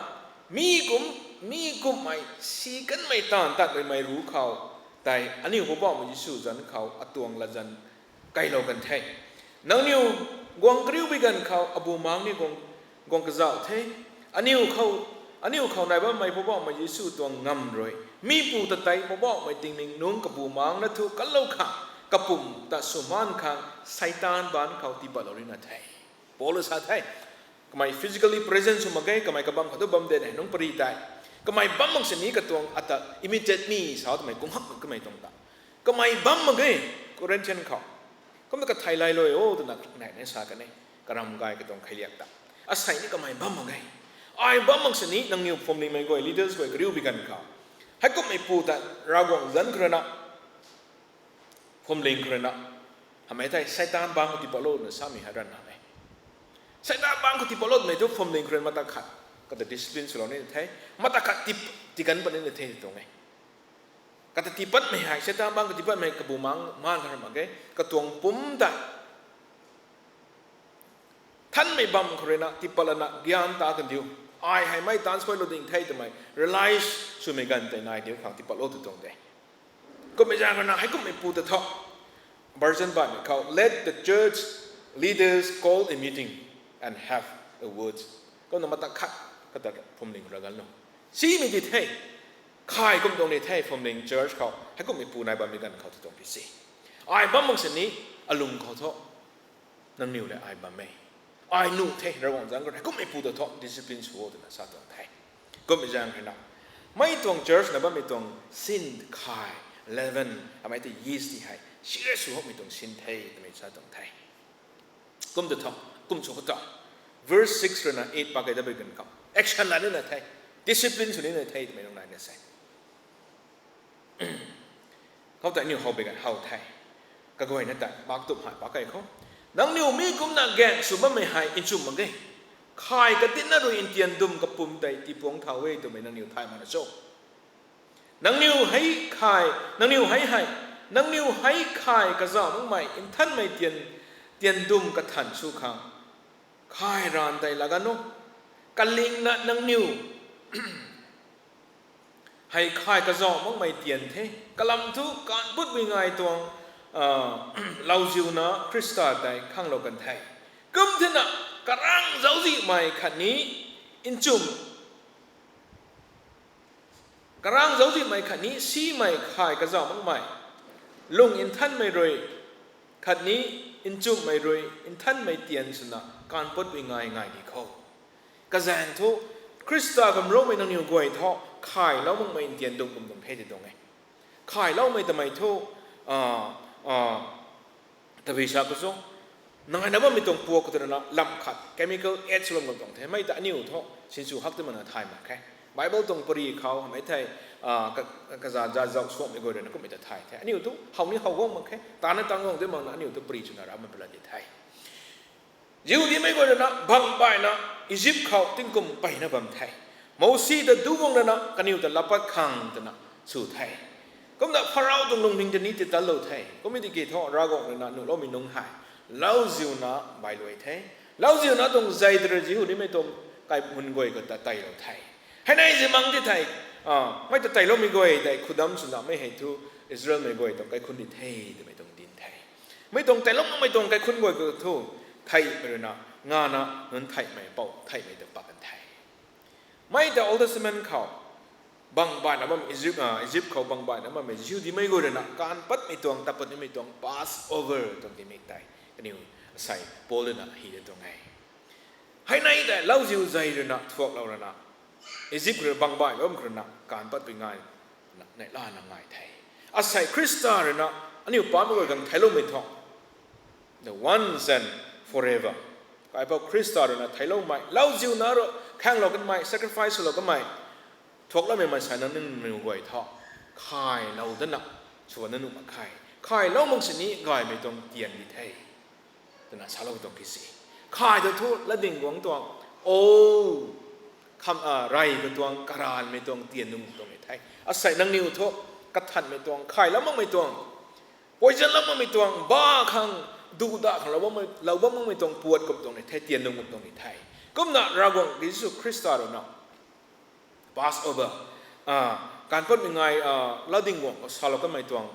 mi kum, mi kumhmei si kanmei taanv tat ruimei ruc khou tei aniu Poubauhmei Jisu zanc khou atuang latzan kailou kan the. Nangniw guang kariubui ganv khou abumaengh ni guang, guang kazauh the. Aniu khou, aniu khou nai bammei Poubauhmei Jisu tuang ngamv rui, mi pu ta tei Poubauhmei tingmik nungc kabumaengh na thu kanlou khang, kapumc ta swmaan khang Seitaan baanc khou tiipatlou rina the. Paul sa the, kamei physically present sw mak ge, kamei kabam khou tu bam de ne, nungc pary tei. Kamei bam mak sini katuang ata imitate me sa twmei kung hak kamei tuang ta. Kamei bam mak ge, Corinthian khou. Kumna kathei lailou o twna nai ne sa kan e, karam gay katuang kheiliak ta. Asei ni kamei bam mak ge. Ai bam mak sini nangniw phuamlingmei guay, leaders guay kariubui ganv khou, heikumhmei pu ta Ravguangc zanc khou rui na, phuamling khou rui na, hamei thei Seitaan baanc khou tiipatlou na samei hei ranv na e. Seitaan baanc khou tiipatlou twmei thu phuamling khou rui na mata khat kata discipline swlou nina the, mata khat tii, tiigan pat nina the tuang e. Kata tiipatmei hei, Seitaan baanc khou tiipatmei kabumaengh maan kha mak ge, katuang pumc ta nthanmei bam khou rui na tiipat lana gyan ta kandiu, ai hei mei taanc suailou ding the twmei realize swmei ganv tei nai diu khang tiipatlou tu tuang de. Kummei zaeng rui na heikumhmei pu ta thu, version baihmei khou, let the church leaders call a meeting and have a word. Kumna mata khat kata phuamling rui ganv lou, simei di the. Khay kum tuang ni the phuamling church khou, heikumhmei pu nai bammei ganv khou tu tuang pi se. Ai bam mak sini alung khou thu, nangniw le ai bam e. Ai nuh the, Ravguangc zanc khou heikumhmei pu ta thu discipline sw o twna sa tuang the. Kummei zaeng rui na, mei tuang church na bammei tuang sin khay, leaven, amei tei yeast ti hei serious sw hakmei tuang sin the twmei sa tuang the. Kum ta thu, kum sw khou ta, verse six rui na eight pakai dabei ganv khou action la nina the, discipline sw nina the twmei nung nai na se. Khou tei aniu how bey ganv how the. Kaguayna tei mak tup hei pakai khou, nangniw mi kumna gaeng sw bammei hei nchumh mak ge. Khay katinna rui ntian dum kapumc tei tiipuang thau e twmei nangniw thay mak na cho? Nangniw hei khay, nangniw hei hei, nangniw hei khay kazauh makmei nthanmei tian, tian dum kathan sw khang khay ranv tei laa gan o. Kalingna nangniw hei khay kazauh makmei tian the. Kalam thu kaanv putpui ngai tuang, lauziuna Khrista tei khanglou kan the. Kum thena, karang zauczihmei khatni nchumh, karang zauczihmei khatni simei khay kazauh makmei, lung nthanmei rui khatni nchumhmei rui nthanmei tian swna kaanv putpui ngai ngai ni khou, kazaeng thu Khrista kamroumei nangniw guay thu khaylou makmei ntian dum kum dum the ti tuang e. Khayloumei tamei thu, tabui sa khou cho, naina bammei tuang puak khou twna lam khat chemical add sw bam tuang the. Mei ta aniu thu sinsw hak ti mana thay mak khe. Bible tuang pari khou mei thei, a, ka, kaza za zau suakmei guay ruina kummei ta thay the. Aniu thu how ni how guang mak khe. Tana tang guang de makna aniu thu pari swna ra mak pala di the. Jihudimei guay ruina bang baihna Egypt khou tingkum peyna bam the. Mosi ta du guang ruina kaniw ta lapat khang twna sw the. Kumna Pharaoh tuang lungning ta ni titanlou the. Kummei tiki thu Ravguangc ruina nuhloumei nunc hei lauziuna bailuai the. Lauziuna tuang zei tara Jihudimei tuang kaimun guay khou ta teilou the. Hei nai zi mang ti thei, a, mei ta teiloumei guay tei khudam swna mei hei thu Israelmei guay tuang kaikhun di the twmei tuang din the. Mei tuang teilou makmei tuang kaikhun guay khou thu theihmei ruina ngana nunc theihmei pou theihmei ta pak kan the. Mei ta Old Testament khou bang baihna bam Egypt, a, Egypt khou bang baihna bammei Jihudimei guay ruina kaanv patmei tuang, tat pat nimei tuang Passover tuang timik tei kaniw asei Paul ruina hi tuang e. Hei nai tei lauziu zei ruina thuaklou ruina Egypt khou bang baih bam khou ruina kaanv patpui ngai na, neihlana ngai the. Asei Khrista ruina aniu pamei guay khang theicloumei thu the once and forever. Kaipouc Khrista ruina theicloumei, lauziuna ru khaenglou kanmei, sacrifice swlou kanmei, thuakloumei maansei nangniw guay thu khaylou dana sw na nuh mak khe. Khaylou mak sini gaymei tuang tian di the twna salou tuang ki si. Khay ta thu latdyng guang tuang, o, kham, a, rey katuang, karanvmei tuang tian nung tuang ni the. Asei nangniw thu kathanmei tuang, khaylou makmei tuang, poison lou makmei tuang, ba khang, duda khang lou bam, lou bam makmei tuang puat kum tuang ni the, tian nung kum tuang ni the. Kumna Ravguangc Jisu Khrista ruina Passover, a, kaanv patmei ngai, a, latdyng guang khou salou kanmei tuang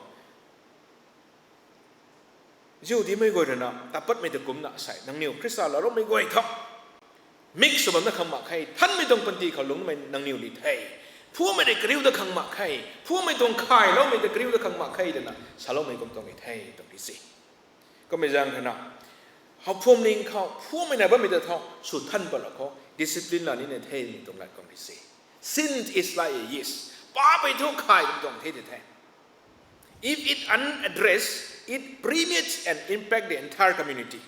Jihudimei guay ruina tat patmei ta kumcna asei nangniw Khrista laaloumei guay thu mix sw bam na khang mak khe, thanmei tuang panty khou lungcmei nangniw ni the. Phuamei tei kariu da khang mak khe, phuamei tuang khayloumei tei kariu da khang mak khe twna saloumei kum tuang ni the tuang ki si. Kummei zaeng ruina, how phuamling khou phuamei nai bammei ta thu sw than patlou khou discipline la nina themei tuang lat kum ki si. Sin is like a yeast. Paap hei thu khay kum tuang the ti the. If it unaddressed, it permeates and impact the entire community.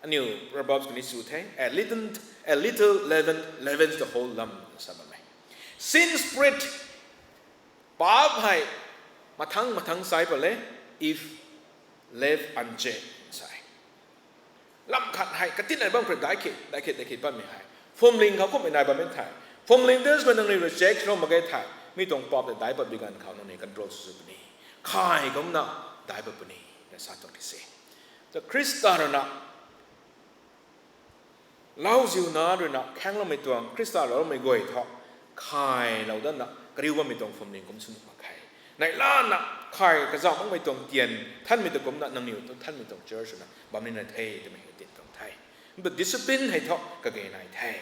Aniu Proverbs kani sw the, a little, a little leaven leavens the whole lump, sa bam e. Sin spread, paap hei mathang mathang sai pat le, if left unchecked, sa e. Lam khat hei katinna bam khou dai khit, dai khit, dai khit patmei hei phuamling khou kummei nai bammei thei, phuamling dance khou nangniw rui check sw mak ge thei, mi tuang paap tei dai pat bi ganv khou nangniw control sw sw puni, khay kumna dai pat puni, na sa tuang ki se. Ta Khrista ruina lauziuna ruina khaengloumei tuang, Khrista laaloumei guay thu khaylou dana kariu bammei tuang phuamling kum sw nuh mak khe. Neihlana khay kazauh makmei tuang tian thanmei ta kumcna nangniw tu thanmei tuang church swna bam nina the twmei hei tin tuang the. Kumta discipline hei thu kage nai the.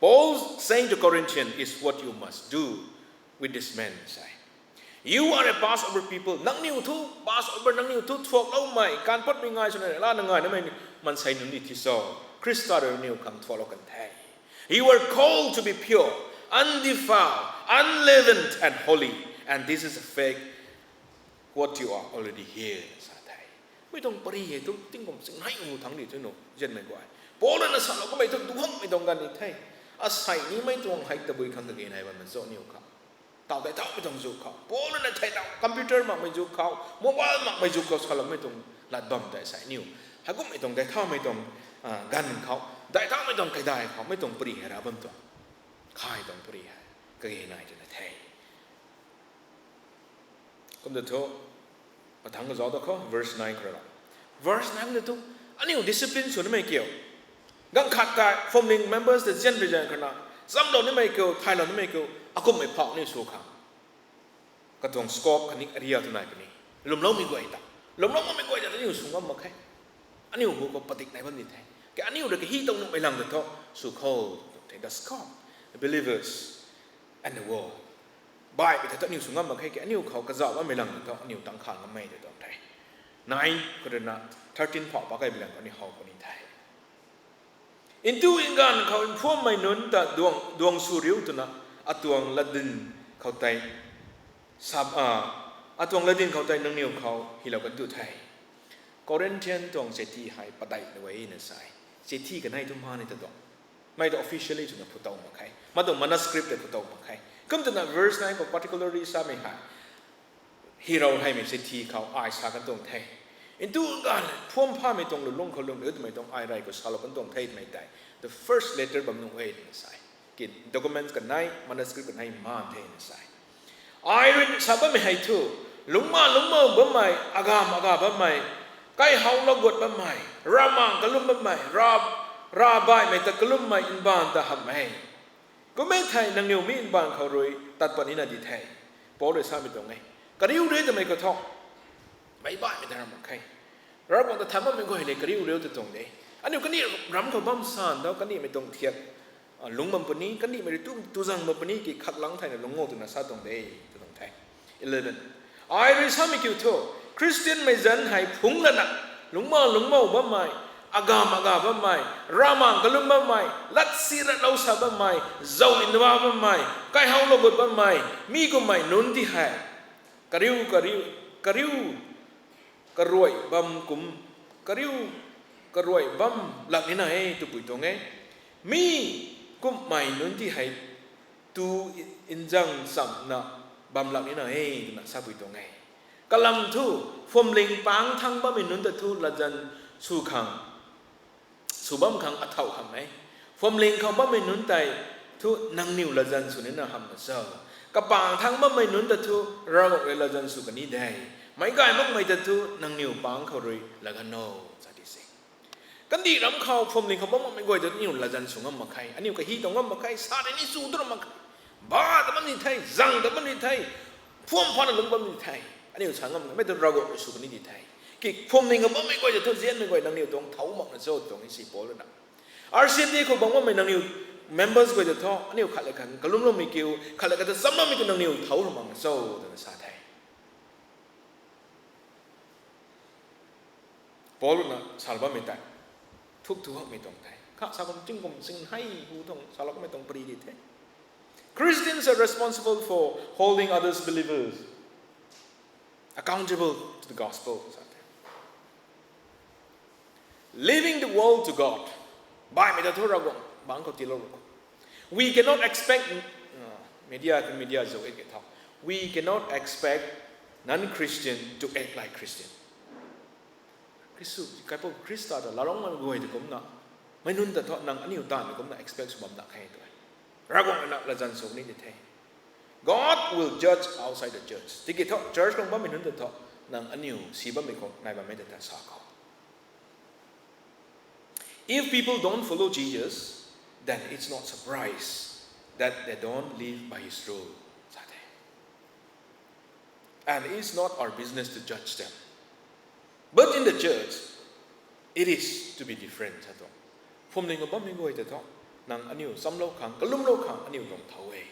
Paul saying to Corinthians is what you must do with this man, say. You are a Passover people. Nangniw thu Passover, nangniw thu thuakloumei, kaanv patmei ngai swna lana ngainamei maansei nunc ni thi cho. Khrista rui nangniw khang thuaklou kan the. You are called to be pure, undefiled, unleavened, and holy. And this is a fact, what you are already here, sa the. Mi tuang pary hei tu tingkum singnei u thangc di tu nu zianmei guay, Paul na salou kamei thu duhangmei tuang ganv ni the. Asei nimei tuang hei tabui khang kage nai bammei cho aniw khou. Taw daic thaumei tuang zu khou, Paul na thei taw computer makmei zu khou, mobile makmei zu khou saloumei tuang lat bam tei asei aniw heikumhmei tuang daic thaumei tuang, a, ganv khou, daic thaumei tuang kaidai khou mei tuang pary hei ra bam tuang, khay tuang pary hei kage nai twna the. Kumta thu, pathangc kazauh ta khou verse nine khou ra. Verse nine ta thu, aniu discipline sw nimei kiu, ganv khat tei phuamling members ta zian pi zaeng khou na, chamlou nimei kiu, thaylou nimei kiu, akumhmei phauh aniu sw khang katuang scope khatni area tu nai puni. Lwmloumei guay ta, lwmlou makmei guay ta aniu sw ngam mak khe. Aniu hu khou padik nai bam ni the. Ke aniu rui kahi tuang nuhmei lang ta thu sw khou tuang the, the scope, the believers and the world. Baihmei ta thu aniu sw ngam mak khe, ke aniu khou kazauh bammei lang ta thu aniu tangc kha ngammei ta tuang the. Nine khou rui na thirteen phauh pa kai bilang khou ni how khou ni the. Ntu nganv khou mphuammei nunc ta duang, duang sw riu twna Atuang latdyn khou tei, sap, a, atuang latdyn khou tei nangniw khou hylou kan tu the. Corinthian tuang chethi hei padeih na e na sa e. Chethi kanei tu mani ta tuang. Mei tu officially twna phu tow mak khe. Matuang manuscript tei phu tow mak khe. Kum twna verse nine khou particularly samei hei, hero heimei chethi khou ai sa kan tuang the. Ntu ganv phuam phamei tuang lulung khou lung twmei tuang ai rey khou salou kan tuang the twmei tei the first letter bam nuh e twna sa e. Ki documents kanei, manuscript kanei man the na sa e. Ai rui sa bammei hei thu, lungcma lungcmou bammei, agam aga bammei, kaihouclou gut bammei, ravmaengc kalum bammei, ra, ravbaihmei ta kalummei mbaanv ta hamh e. Kum e thei nangniw mi mbaanv khou rui tat pat nina di the. Paul rui samei tuang e. Kariu rui twmei khou thu, meic baihmei ta ram mak khe. Ravguangc ta than bammei guay le kariu riu ta tuang de. Aniu kandih ram khou bam san dau, kandihmei tuang thiak, a, lungc bam puni, kandihmei rui tu, tuzang bam puni, ki khaklang thayna lungc o twna sa tuang de, ta tuang the. Eleven. Ai rui samei kiu thu, Khristianmei zanc hei phungc lana, lungcma lungcmou bammei, agam aga bammei, ravmaengc kalum bammei, latsi ratlou sa bammei, zau nduan bammei, kaihouclou gut bammei, mi kummei nunc ti hei, kariu, kariu, kariu, karuai bam kum, kariu, karuai bam lak nina e twpui tuang e. Mi kummei nunc ti hei tu nzang chamna bam lak nina e twna sapui tuang e. Kalam thu, phuamling pang thangc bammei nunc ta thu latzan sw khang, sw bam khang athauh hamh e. Phuamling khou bammei nunc tei thu nangniw latzan sw nina hamhna cho? Kapang thangc bammei nunc ta thu Ravguangc rui latzan sw kani de. Meic gay makmei ta thu nangniw pang khou rui lat kan o, sa di se. Kandih ram khou phuamling khou bam makmei guay ta aniu latzan sw ngam mak khe, aniu kahi tuang ngam mak khe, sa tei ni sw tu ram mak khe. Ba ta bam ni the, zang ta bam ni the, phuam phana lungc bam ni the. Aniu sa ngam makmei ta Ravguangc rui sw kani di the. Ki phuamling khou bammei guay ta thu nzianmei guay nangniw tuang thau makna cho tuang e si Paul rui na. R C F D khou bam makmei nangniw members guay ta thu aniu khat le khat kalumloumei kiu, khat le khat ta chamloumei kiu nangniw thau makna cho twna sa the. Paul rui na salou bammei tei thuk thu hakmei tuang the. Kha sa kum ching kum ching hei hu tuang salou kamei tuang pari di the. Christians are responsible for holding others believers accountable to the gospel, sa the. Leaving the world to God. Baihmei ta thu Ravguangc bangc khou tiilou rou. We cannot expect, uh, media, media zauc e ke thau. We cannot expect non-Christian to act like Christian. Khrista, kaipouc Khrista ta lalungmei guay ta kumna, mei nunc ta thu nang aniu tanmei kumna expect sw bam na khe tw e. Ravguangc rui na latzan sw ni di the. God will judge outside the church. Tiki thu church khou bammei nunc ta thu nang aniu si bammei khou nai bammei ta ta sa khou. If people don't follow Jesus, then it's not surprise that they don't live by his rule, sa the. And it's not our business to judge them. But in the church, it is to be different, sa tuang. Phuamling khou bammei guay ta thu, nang aniu chamlou khang, kalumlou khang aniu tuang thau e.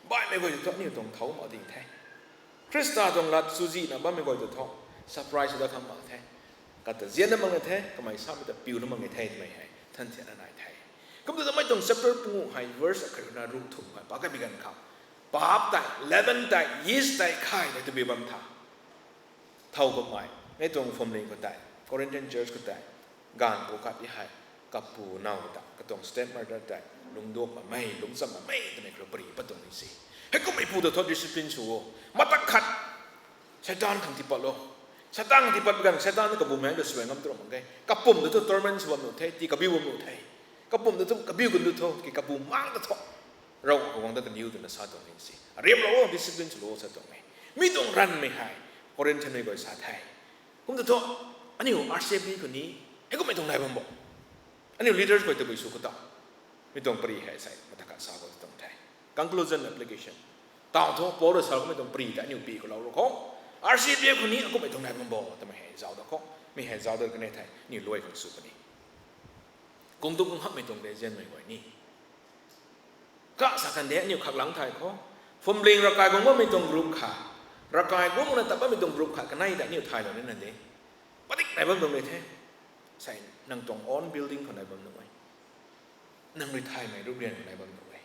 Baihmei guay ta thu aniu tuang thau mak ding the. Khrista tuang lat sw zihna bammei guay ta thu, surprise dat khang mak the. Kata zianna mak ni the, kamei samei ta piuna mak ni the twmei hei than thianna nai the. Kum tu ta mei tuang chapter panguh hei verse akhat rui na ruh thum hei pa kabi ganv khou, paap tei, leaven tei, yeast tei khay tei twbi bam tha. Thau kummei, mei tuang phuamling khou tei, Corinthian church khou tei, gaanv pu khat di hei, kapu now ta katuang stepmother tei lungcduak makmei, lungccham makmei twmei kha rui pari pat tuang ni si. Heikummei pu ta thu discipline sw o. Mata khat, Seitaan khang tiipat lo. Seitaan khang tiipat ganv Seitaan ta kabumaengc ta suai ngam tu ram mak ge. Kapumc ta thu torment sw bam nuh the, tii kabiu bam nuh the. Kapumc ta thu kabiu kan du tho, ki kabumaengc ta thu Ravguangc ta kaniw twna sa tuang ni si. Ariamlou o, discipline swlou o sa tuang e. Mi tuang ranvmei hei Corinthianmei guay sa the. Kum ta thu, aniu R C F D khou ni, heikummei tuang nai bam bo. Aniu leaders guay tabui sw khou ta, mi tuang pari hei sei mata khat sa khou tuang the. Conclusion application. Tau thu Paul rui sa kummei tuang pari ta aniu pi khou lou rou khou, R C F D khou ni akummei tuang nai bam bo twmei hei zauc da khou, mi hei zauc da kanei thei aniu luai khang sw puni. Kung tu kung hakmei tuang de zianmei guay ni. Kha sa kan de aniu khaklang thay khou, phuamling ravkai guang bammei tuang group kha, ravkai guangna tat bammei tuang group kha kanei ta aniu thaylou nina de. Padik nai bam tuang de the. Sei nang tuang own building khou nai bam nuh e. Nang rui thaymei ruprian khou nai bam nuh e.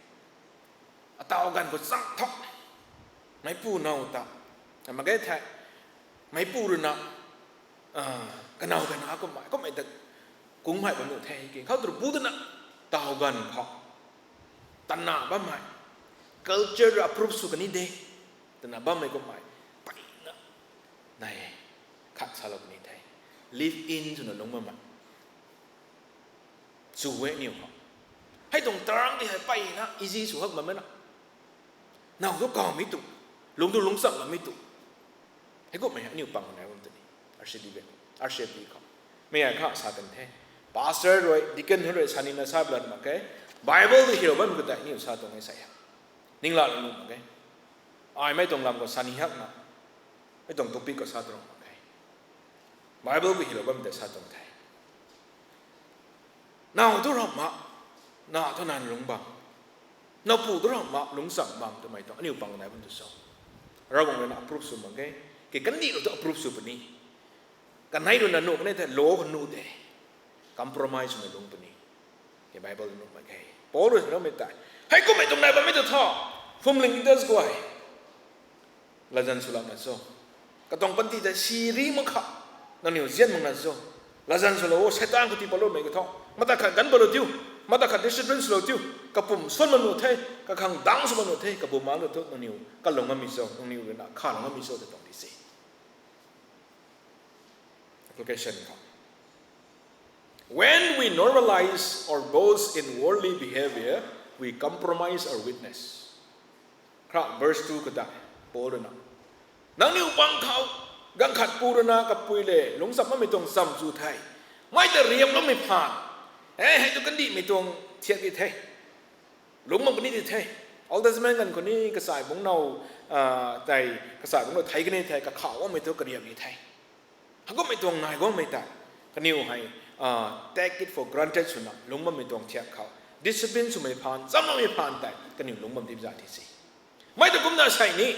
taw ganv khou chang tho. Meipu now ta, mak ge thei, meipu rui na, kanow kanac kummei kummei ta kung hei bam nuh the ki khou tw pu twna, taw ganv khou tana bammei, culture approve sw kani de, twna bammei kummei peyna nai e. Khat salou puni the, live in swna lungc bammei chu e aniu khou. Hei tuang term tei hei peyna easy sw hak bammei na, now tu kawmei tu, lungc tu lungccham bammei tu, hei kummei aniu pang nai bam tw ni, RCFD khou. Mei ai kha sa kan the, pastor rui, deacon rui sa nina sa blan mak khe. Bible tei hylou bammei khou tei aniu sa tuang e sa ha, ningla lou nuh mak khe. Ai mei tuang lam khou sa ni hakna, mei tuang topic khou sa tuang mak khe. Bible khou hylou bammei tei sa tuang the, now tu ramh ma, na thu nan lungc bam, nowpu tu ramh ma lungccham bam twmei tuang aniu pang nai bam tu cho? Ravguangc rui na approve sw mak ge. Ki kandih rui tu approve sw puni. Kanei rui na nuh kanei thei law khou nuh de, compromise swmei lungc puni. Ki Bible nuh mak ge. Paul rui nuhmei tei, hei kummei tuang nai bammei tu tho, phuamling leaders guay, latzan swlou na cho? Katuang panty tei si ri mak kha, nangniw zian mak na cho? Latzan swlou o, Seitaan khou tii patloumei ka tho. Mata khat ganv palou tiu, mata khat discipline swlou tiu. Kapumc suan bam nuh the, kakhang dang sw bam nuh the, kabumaengc rui thu nangniw kalung ngammei cho, nangniw rui na khalou ngammei cho ta tuang di se. Application khou, when we normalize or boast in worldly behavior, we compromise our witness. Khra verse two khou tei Paul rui na, nangniw pang khou ganv khat pu rui na kapui le lungccham bammei tuang cham chu the, mei ta riam bammei phaan, e hei tu kandihmei tuang thiak di the, lungc bam kani di the. Old Testament ganv khou ni kachai bungc now tei, kachai bungc now thei kani thei, kakhou guangmei thu kariam ni the. Hei kummei tuang nai guangmei tei kaniw hei take it for granted swna lungc bammei tuang thiak khou, discipline swmei phaan, cham bammei phaan tei kaniw lungc bam di za ti se. Mei ta kumna sei ni,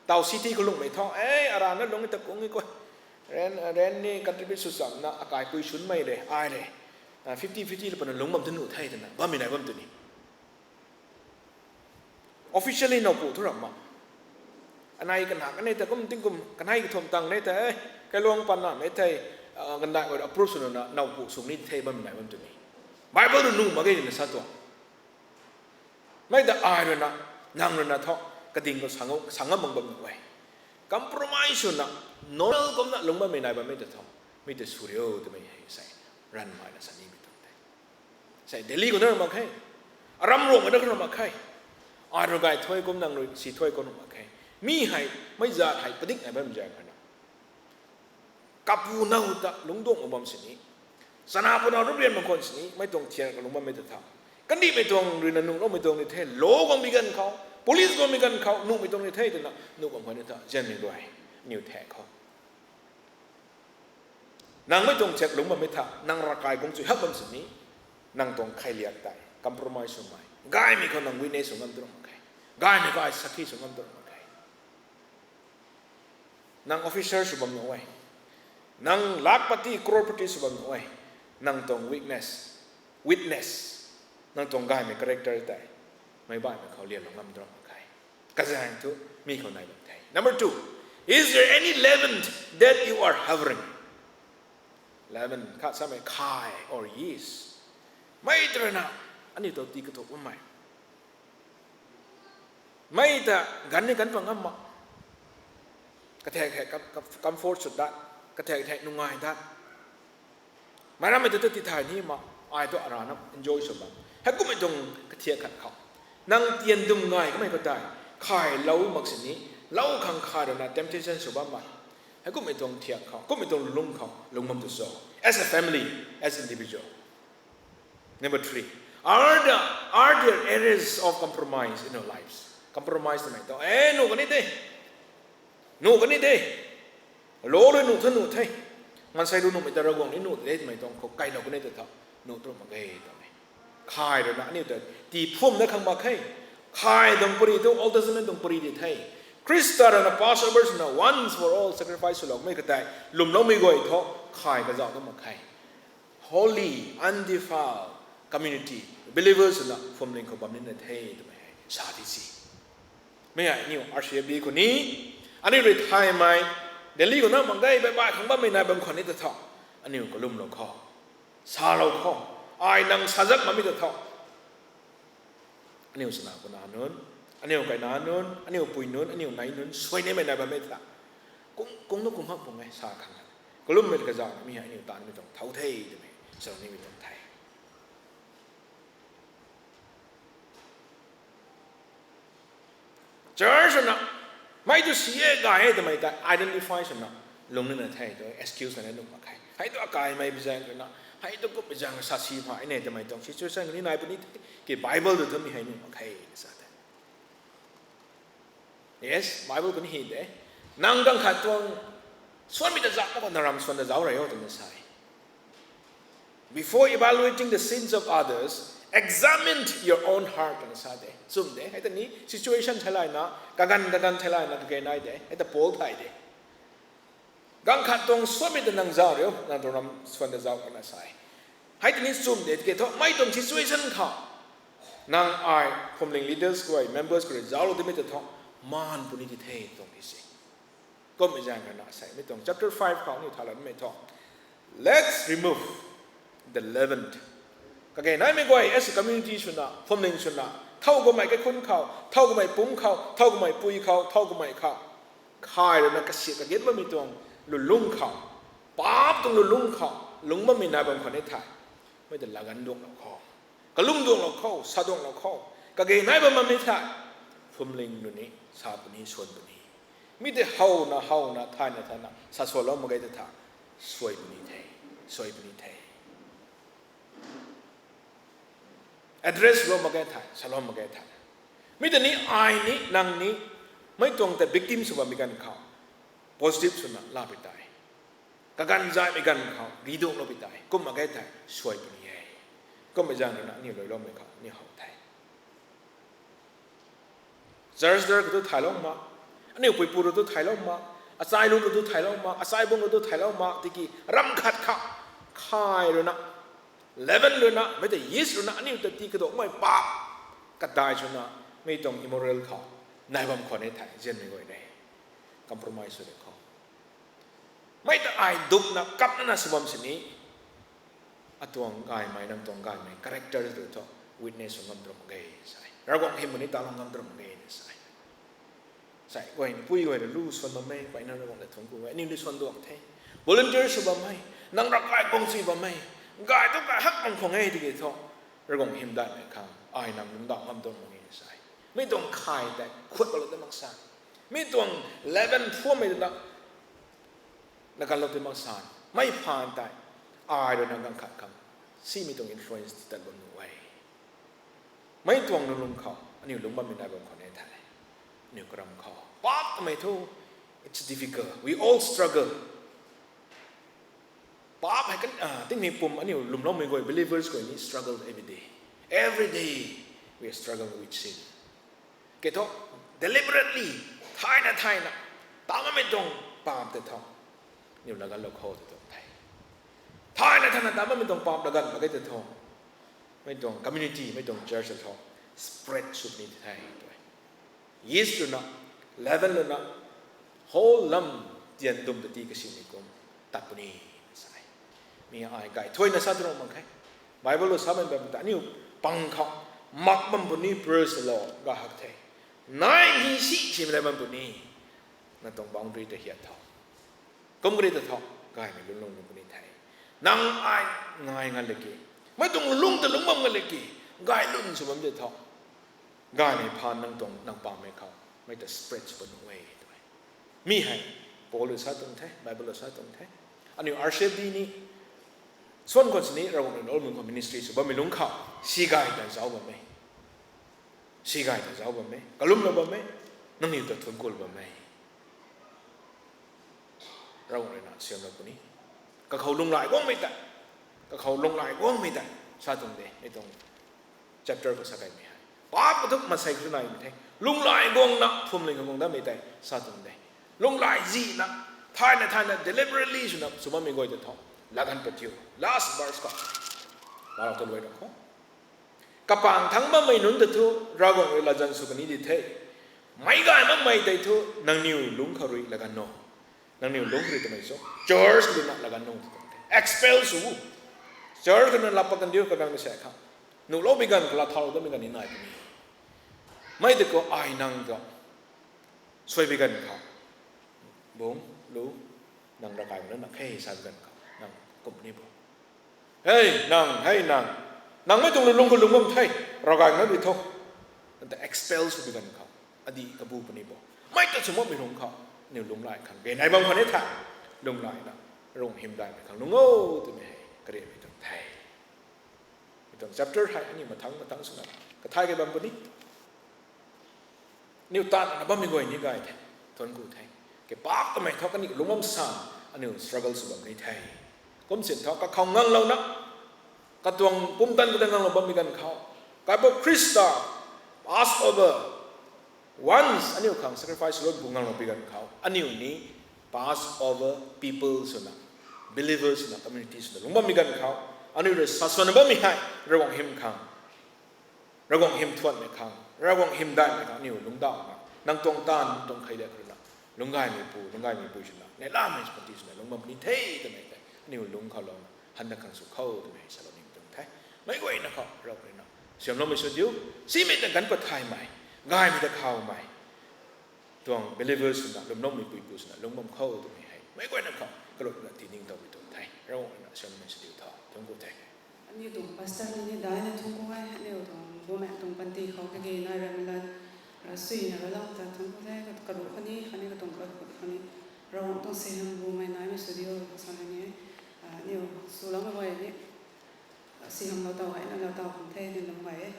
taw city khou lungcmei tho, e, arana lungc ta kung e koi, rent, rent ni contribute sw chamna akaipui sunmei re, ai re, fifty fifty la pana lungc bam tu nuh the twna bammei nai bam tw ni. Officially nowpu thu ramh ma, anei kana kanei ta kum tingkum kanei kathumh tang nei tei, kailuang panna nei tei, gandai approve swna nowpu sw ni the bammei nai bam tw ni. Bible rui nuh mak ge na sa tuang. Mei ta ai rui na, nang rui na thu, kading khou sa ngam mak bam nuh e. Compromise swna, normal kumna lungc bammei nai bammei ta thu, mi ta sw rio twmei hei sei, ranvmei na sa nimei tuang the. Sei Delhi khou na ram mak khe, aram Rongmei na khou ram mak khe, ai rui gay thuy kum, nang rui si thuy kum ram mak khe. Mi hei, mei zat hei padik nai bammei zat khana, kapu now ta lungcduang mak bam sini, chana pu now rup rian mak khwan sini, mei tuang thiak kalung bammei ta tha, kandihmei tuang rui na nuhloumei tuang ni the, law guangmei ganv khou, police guangmei ganv khou nuhmei tuang ni the twna nuh bam khwan ni tha, zianmei rui, niw the khou. Nang mei tuang thiak lungc bammei tha, nang ravkai kung chui hak bam sini, nang tuang khailiak tei compromise swmei, gaymei khou nang witness sw ngam tu ram mak khe, gaymei khou ai sakhi sw ngam tu ram mak khe. Nang officer sw bam nuh e, nang lakhpati, crorepati sw bam nuh e, nang tuang weakness, witness, nang tuang gaymei character tei meic baihmei khou lianlou ngam tu ram mak khe. Kazaeng thu mi khou nai bam the. Number two, is there any leaven that you are harboring? Leaven khat samei khay or yeast. Mei tw rui na aniu ta tii kathuk bammei, mei ta ganv ni ganv pat ngam mak, kathek thek comfort sw dat, kathek thek nungai dat, mei rammei ta ta tithay ni mak, ai tu arana enjoy sw bam, heikummei tuang kathiak khat khou, nang tian dum ngai kamei khou tei khaylou mak sini, lou khang khay rui na temptation sw bammei, heikummei tuang thiak khou, kummei tuang lung khou lungc bam tu cho, as a family, as individual? Number three, are the, are there areas of compromise in our lives? Compromise twmei tuang e, nuh kani de, nuh kani de, law rui nuh tha nuh the, maansei rui nuhmei ta Ravguangc ni nuh de twmei tuang khou kailou kani ta tha, nuh tu ram mak ge twmei. Khay rui na aniu ta tii phum na khang mak khe. Khay tuang pari tu Old Testament tuang pari di the. Khrista rui na Passover swna once for all sacrifice swlou kamei khou tei lwmloumei guay thu khay kazauh tu mak khe. Holy, undefiled community, believers swna phuamling khou bam nina the twmei hei sa di si. Mei hei aniu R C F D khou ni, aniu rui thaymei, Delhi khou na mak ge, baih baih khang bammei nai bam khwan ni ta tho, aniu kalumlou khou, salou khou, ai nang sazak makmei ta tho, aniu swna kuna nunc, aniu kaina nunc, aniu pui nunc, aniu nei nunc suai nimei nai bammei ta, kung kung nu kung hak pung e sa khang e. Kalummei kazauhmei hei aniu tanmei tuang thau the twmei salou nimei tuang the. Church swna, mei tu si e, gay e twmei ta identify swna, lung nina the tu excuse na nuh mak khe. Hei tu akaimei bizaeng ruina, hei tu kummei zaeng sa si pha ne twmei tuang situation ni nai puni the, ki Bible tu twmei hei nuh mak khe, sa the. Yes, Bible kuni hi de. Nang ganv khat tuang suanmei ta zauh mak khou na ram swan ta zauc rei o twna sa e. Before evaluating the sins of others, examine your own heart, twna sa de. Chum de, hei ta ni situation theilayna, kaganv kaganv theilayna kage nai de, hei ta Paul thay de. Ganv khat tuang suanmei ta nang zauc rei o, nang tuang ram swan ta zauc, twna sa e. Hei ta ni chum de, tiki thu mei tuang situation khou nang ai phuamling leaders khou, members khou rui zauclou dimei ta thu, maan puni di the tuang di se. Kummei zaeng ruina sei, mi tuang chapter five khou aniu thalanmei thu, let's remove the leaven. Kage naimei guay as a community swna, phuamling swna, thow kamei kaikhunc khou, thow kamei pumc khou, thow kamei pui khou, thow kamei khou, khay ruina kasiak kagin bammei tuang lulungc khou, paap tuang lulungc khou lungc bammei nai bam khwan ni thei, mei ta laganv duanglou khou, kalum duanglou khou, sa duanglou khou, kage nai bam bammei thei, phuamling nunc ni sa puni, suan puni. Mi tei howna howna, thayna thayna sa suanlou mak ge ta tha, suai puni the, suai puni the. Address lou mak ge thei, salou mak ge thei, mi ta ni, ai ni, nang ni, mei tuang ta victim sw bammei ganv khou positive swna laa pi tei, kaganv zaymei ganv khou riduanglou pi tei, kum mak ge thei suai puni e. Kummei zaeng ruina aniu luiloumei khou aniu how the. Church leader khou tu thaylou ma, aniu puipu rui tu thaylou ma, achai lung rui tu thaylou ma, achai bung rui tu thaylou ma, tiki ram khat khou khay ruina, leaven ruina, mei ta yeast ruina aniu ta tii kaduangmei paap kadai swna, mi tuang immoral khou nai bam khwan ni thei, zianmei guay ne, compromise sw de khou, mei ta ai dupna kapna na sw bam sini, atuang gaymei, nang tuang gaymei character tu thu witness sw ngam drum ge, sai, Ravguangc hym ni talou ngam drum ge, sai. Sai guay, pui guay rui lu suan bam e, peyna Ravguangc ta thuanc ku e, aniu ni suan duang the. Volunteer sw bam e, nang ravkai guang sw bam e, gay tu gay hak bam khwan e tiki thu, Ravguangc hym daihmei khang ai nang lungdauh ngam drum ge, sai. Mi tuang khay tei khuat patlou tei mak san, mi tuang leaven phuammei tuna, na kanlou tei mak san, mei phaan tei, ai rui nang ganv khat khang, simei tuang influence tat bam nuh e. Mei tuang lulungc khou aniu lungc bammei nai bam khwan ni thei, aniu karam khou paap twmei thu, it's difficult, we all struggle. Paap hei kan, tingmei pum aniu lwmloumei guay, believers guay ni struggle every day. Every day we struggle with sin. Ke thu, deliberately, thayna thayna, ta bammei tuang paap tei thu, aniu laganlou khou tei tuang the. Thayna thayna ta bammei tuang paap lagan mak ge tei thu, mei tuang community, mei tuang church tei thu, spread sw puni the tw e. Yeast ruina, leaven ruina, whole lam tian dum ta tii kasimei kum tat puni, sa e. Mi ai gay thuayna sa tu rung mak khe. Bible khou samei bam ta aniu pang khou mak bam puni, purselou ga hak the. Nai hi si simei nai bam puni. Nang tuang boundary ta hiat tho. Kum kari ta tho, gaymei lungc lung puni the. Nang ai ngai nga leki, mei tuang lungc ta lungc bam nga leki, gay lun sw bam tei tho, gaymei phaan nang tuang, nang pammei khou mei ta spread sw pat nuh e tw e. Mi hei Paul rui sa tuang the, Bible rui sa tuang the. Aniu R C F D ni, suan khwan sini Ravguangc rui nunc khou ministry sw bammei lungc khou, si gay ta zauc bam e. Si gay ta zauc bam e, kalumlou bam e, nangniw ta thuanc kul bam e. Ravguangc rui na siamlou puni. Kakhou lunghlaic guangmei tei, kakhou lunghlaic guangmei tei sa tuang de, mi tuang chapter khou sa kaimei hei. Paap khou thu maansei khou naimei the. Lunghlaic guangna phuamling khou guang datmei tei sa tuang de. Lunghlaic zihna, thayna thayna deliberately swna sw bammei guay ta tho, laganv pat thiu. Last verse khou, lau ta luai ra khou. Kapang thangc bammei nunc ta thu, Ravguangc rui latzan sw kani di the. Meic gay makmei tei thu, nangniw lungc khou rui latgan no. Nangniw lungc khou rui twmei cho. Church khou rui na latgan no tw tuang the. Expel sw. Church khou na lap pat kan diu kaganv mei se kha. Nuhlou bi ganv kala thaulou da mei ganv ni nai puni. Mei tei khou ai nang ta suai bi ganv khou. Bung, lu, nang ravkai na na khe sa bi ganv khou. Nang kum ni bo. Hei, nang, hei, nang. Nang mei tuang lu lung khou lung bam the. Ravkai na di tho. Nang ta expel sw bi ganv khou. Adi kabu puni bo. Mei ta sw makmei lung khou. Niw lunghlaic khang. Be nai bam khou ni tha. Lunghlaic na. Rung hymdaihmei khang lung o twmei hei. Kariamei tuang the. Mi tuang chapter hei, aniu mathang mathang swna. Kathai kei bam puni. Aniu taanv na bammei guay ni gay the, thuanc ku the. Kei pak twmei thu kaniw lungc bam san, aniu struggle sw bam ni the. Kum sin thu kakhou nganglou na, katuang pumtan kata nganglou bammei ganv khou. Kaipu Khrista, Passover, once aniu khang sacrifice lou bu nganglou pi ganv khou. Aniu ni Passover people swna, believers swna, community swna lungc bammei ganv khou. Aniu rui sa swanna bammei hei, Ravguangc hym khang. Ravguangc hym thuanmei khang, Ravguangc hymdaihmei khang aniu lungcdauhna, nang tuang taanv, nang tuang kheiliak khou rui na, lungc gaymeipu, lungc gaymeipui swna, neihlamei panty swna lungc bam puni the twmei tei, aniu lungc khou louna, hanna khang sw khou twmei salou ni tuang the. Meic guayna khou, Ravguangc rui na, siamloumei sw diu, simei ta ganv pat thaymei, gaymei ta khawmei tuang believers swna, lwmloumeipuipu swna lungc bam khou twmei hei. Meic guayna khou, kalutna tiningtowmei tuang the. Ravguangc rui na, siamloumei sw diu tho, thuanc ku the. Aniu tuang pastor ni ni daina thuanc ku e, aniu tuang bumaengh tuang panty khou kage nai ramlan, rasuina ralou ta thuanc ku the, karuh khou ni, khatni katuang karuh khou ni, Ravguangc tuang siham bumei naimei sw diu, sa ni, aniu swloumei guay ni, sihamlou taw hei, na lou taw khang the, ni lung gay e.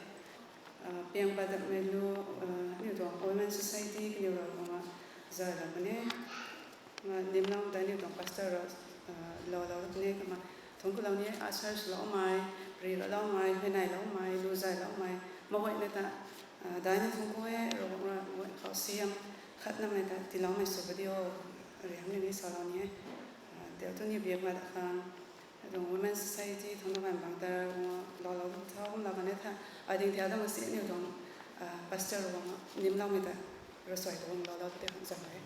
Piang pat datmei lu, aniu tuang Women Society, kaniw rui kumna, zay ra puni. Nimlou ta aniu tuang pastor rui, lou lou puni kumna. Thuanc ku lou ni, usher swloumei, ri raloumei, huayneyloumei, lu zayloumei, meic guayna ta, daina thuanc ku e, Ravguangc rui, khou siam, khatnamei ta, tiiloumei sw pa diu, riang ni ni salou ni e. Teu tu ni biak ma da khang, tuang Women Society, thangc na kan bang ta, lou lou ta, lou kan e tha, ai ding thiak dam si aniu tuang, pastor rui, nimloumei ta, rasuai tuang lou lou ta, zang e.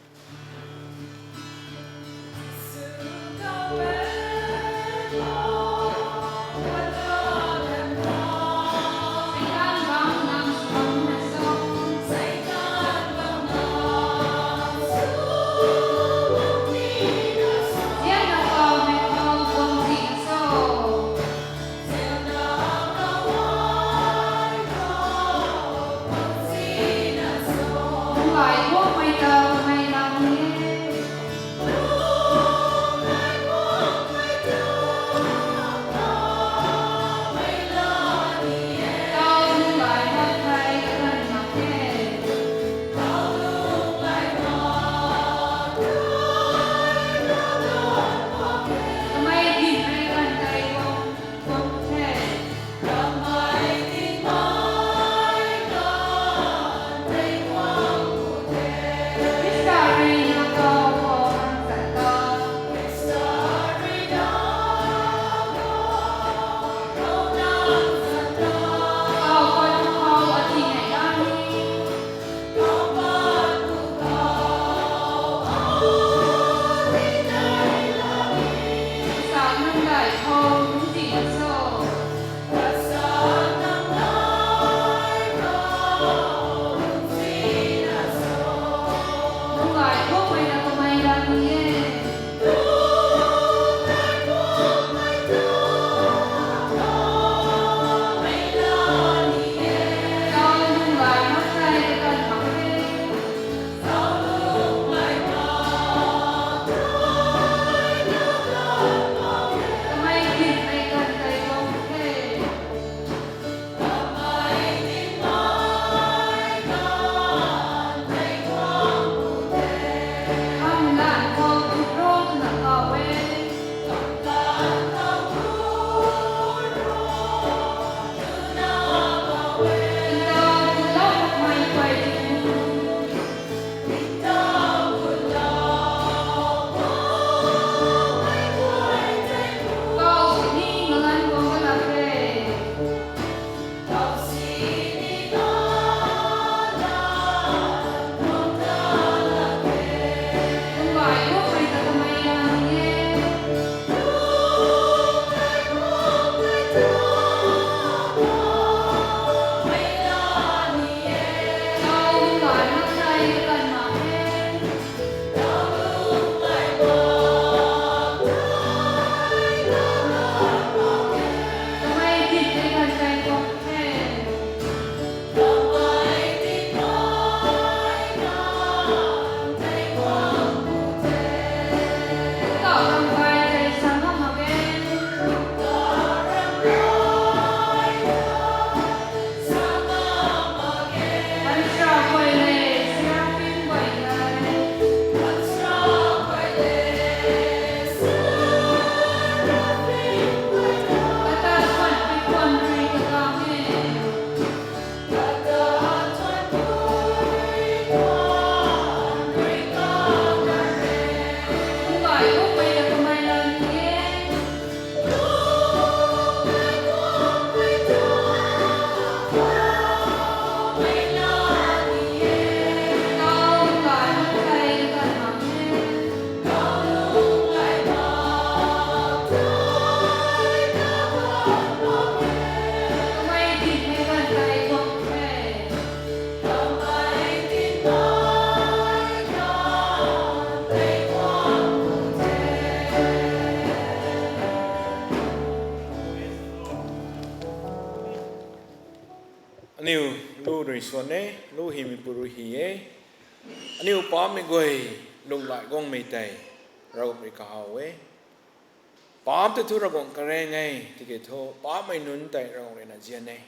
Lu hymeipu rui hy e. Aniu paapmei guay lunghlaic guangmei tei Ravguangc rui kahaw e. Paap tei thu Ravguangc kareng e, tiki thu paapmei nunc tei Ravguangc rui na nzian e.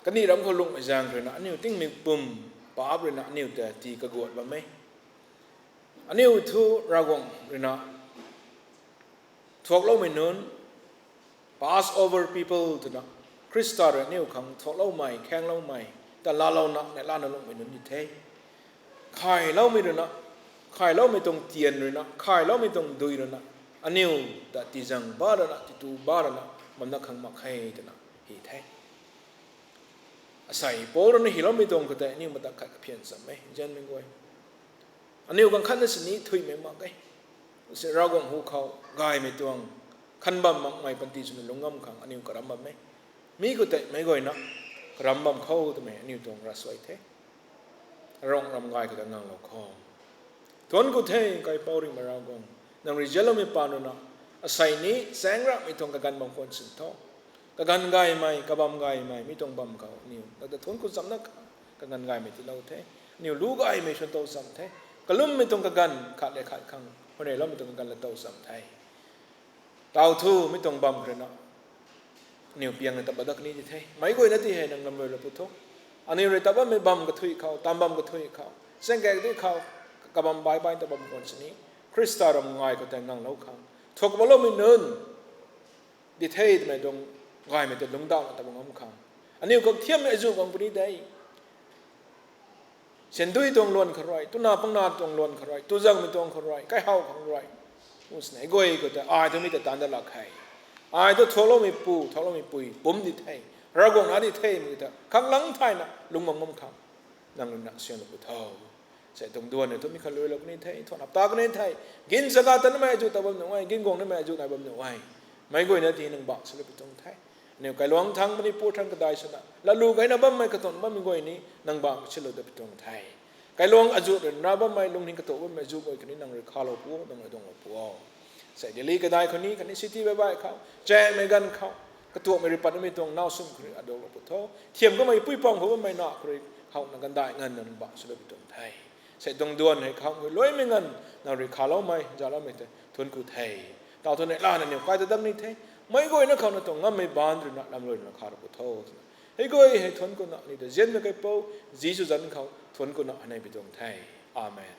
Kaniw ram khou lungmei zaeng ruina aniu tingmik pum paap ruina aniu ta tii kaguat bam e. Aniu thu Ravguangc ruina thuakloumei nunc, Passover people twna, Khrista rui aniu khang thuakloumei, khaengloumei ta laalouna neihlana lungmei nunc ni the. Khayloumei ruina, khayloumei tuang tian ruina, khayloumei tuang dui ruina, aniu ta tiizang ba ruina, titu ba ruina bam dat khang mak khe twna hy the. Asei Paul rui na hyloumei tuang khou tei aniu mata khat kaphian cham e, nzianmei guay. Aniu ganv khatna sini thuimei mak e. Se Ravguangc hu khou gaymei tuang khan bam makmei panty swna lungc ngam khang aniu karam bam e. Mi khou tei meic guayna karam bam khou twmei aniu tuang ravsuai the. Ravguangc ram gay khou ta nganglou khou thuanc ku the, kaipouc ringhmei Ravguangc. Nang rui nzianloumei paan ruina, asei ni chaeng ramhmei tuang kaganv bam khwan sin tho. Kaganv gaymei, kabam gaymei mi tuang bam khou aniu nang ta thuanc ku chamna kha, kaganv gaymei tiilou the. Aniu lu gaymei swn tow cham the. Kalummei tuang kaganv khat le khat khang huayneyloumei tuang kaganv la tow cham the. Tau thu mi tuang bam khou ruina aniu piang na tat pat dat kani di the. Meic guayna ti hei nang lam rui la pu tho. Aniu rui tat bammei bam kathuic khou, tam bam kathuic khou, chaeng kaek di khou, kabam bai bai tat bam khwan sini, Khrista ram gay khou tei nganglou khang, thuak baloumei nunc di the twmei tuang gaymei ta lungcdauhna tat bam ngam khang, aniu kak thiammei azuh guang puni de. Sandui tuang luan khou rui, tuna pangna tuang luan khou rui, tuzangmei tuang khou rui, kaihaw khang rui, u sini guay khou tei ai thu mi ta taanc dat lak khe. Ai thu thuakloumei pu, thuakloumei pui pumc di the. Ravguangc na di themei ta khanglang thayna lungc bam ngam khang nang rui na sianlou pu tho. Sei tuang duan hei thu mi khat luilou kani the, thuan hapta kani the. Gin chaga tanmei azuh tat bam nuh e, gin guang namei azuh nai bam nuh e. Meic guayna ti nang bangc silou pi tuang the. Aniu kailuangc thangc Manipur thangc kadai swna latlu kaina bammei, katuang bammei guay ni nang bangc silou dat pi tuang the. Kailuangc azuh rui na bammei, lungning katuak bammei azuh guay khatni nang rui khalou pu o, nang rui duanglou pu o. Sei Delhi kadai khou ni, khatni city baih baih khou, chaengmei ganv khou, katuakmei rui pat namei tuang nau sum khou rui aduanglou pu tho. Thiam kamei pui pam khou bammei na khou rui howna gandai nganv nang bangc silou pi tuang the. Sei tuang duan hei khou luaimei nganv nang rui khaloumei, zaloumei tei thuanc ku the. Tau thu neihla na niw kai ta dam ni the. Meic guayna khou na tuang ngammei baanc rui na lam rui na khalou pu tho twna, hei guay hei thuanc kuna ni ta nzianmei kaipouc Jisu zanc khou thuanc kuna hei nai pi tuang the. Amen.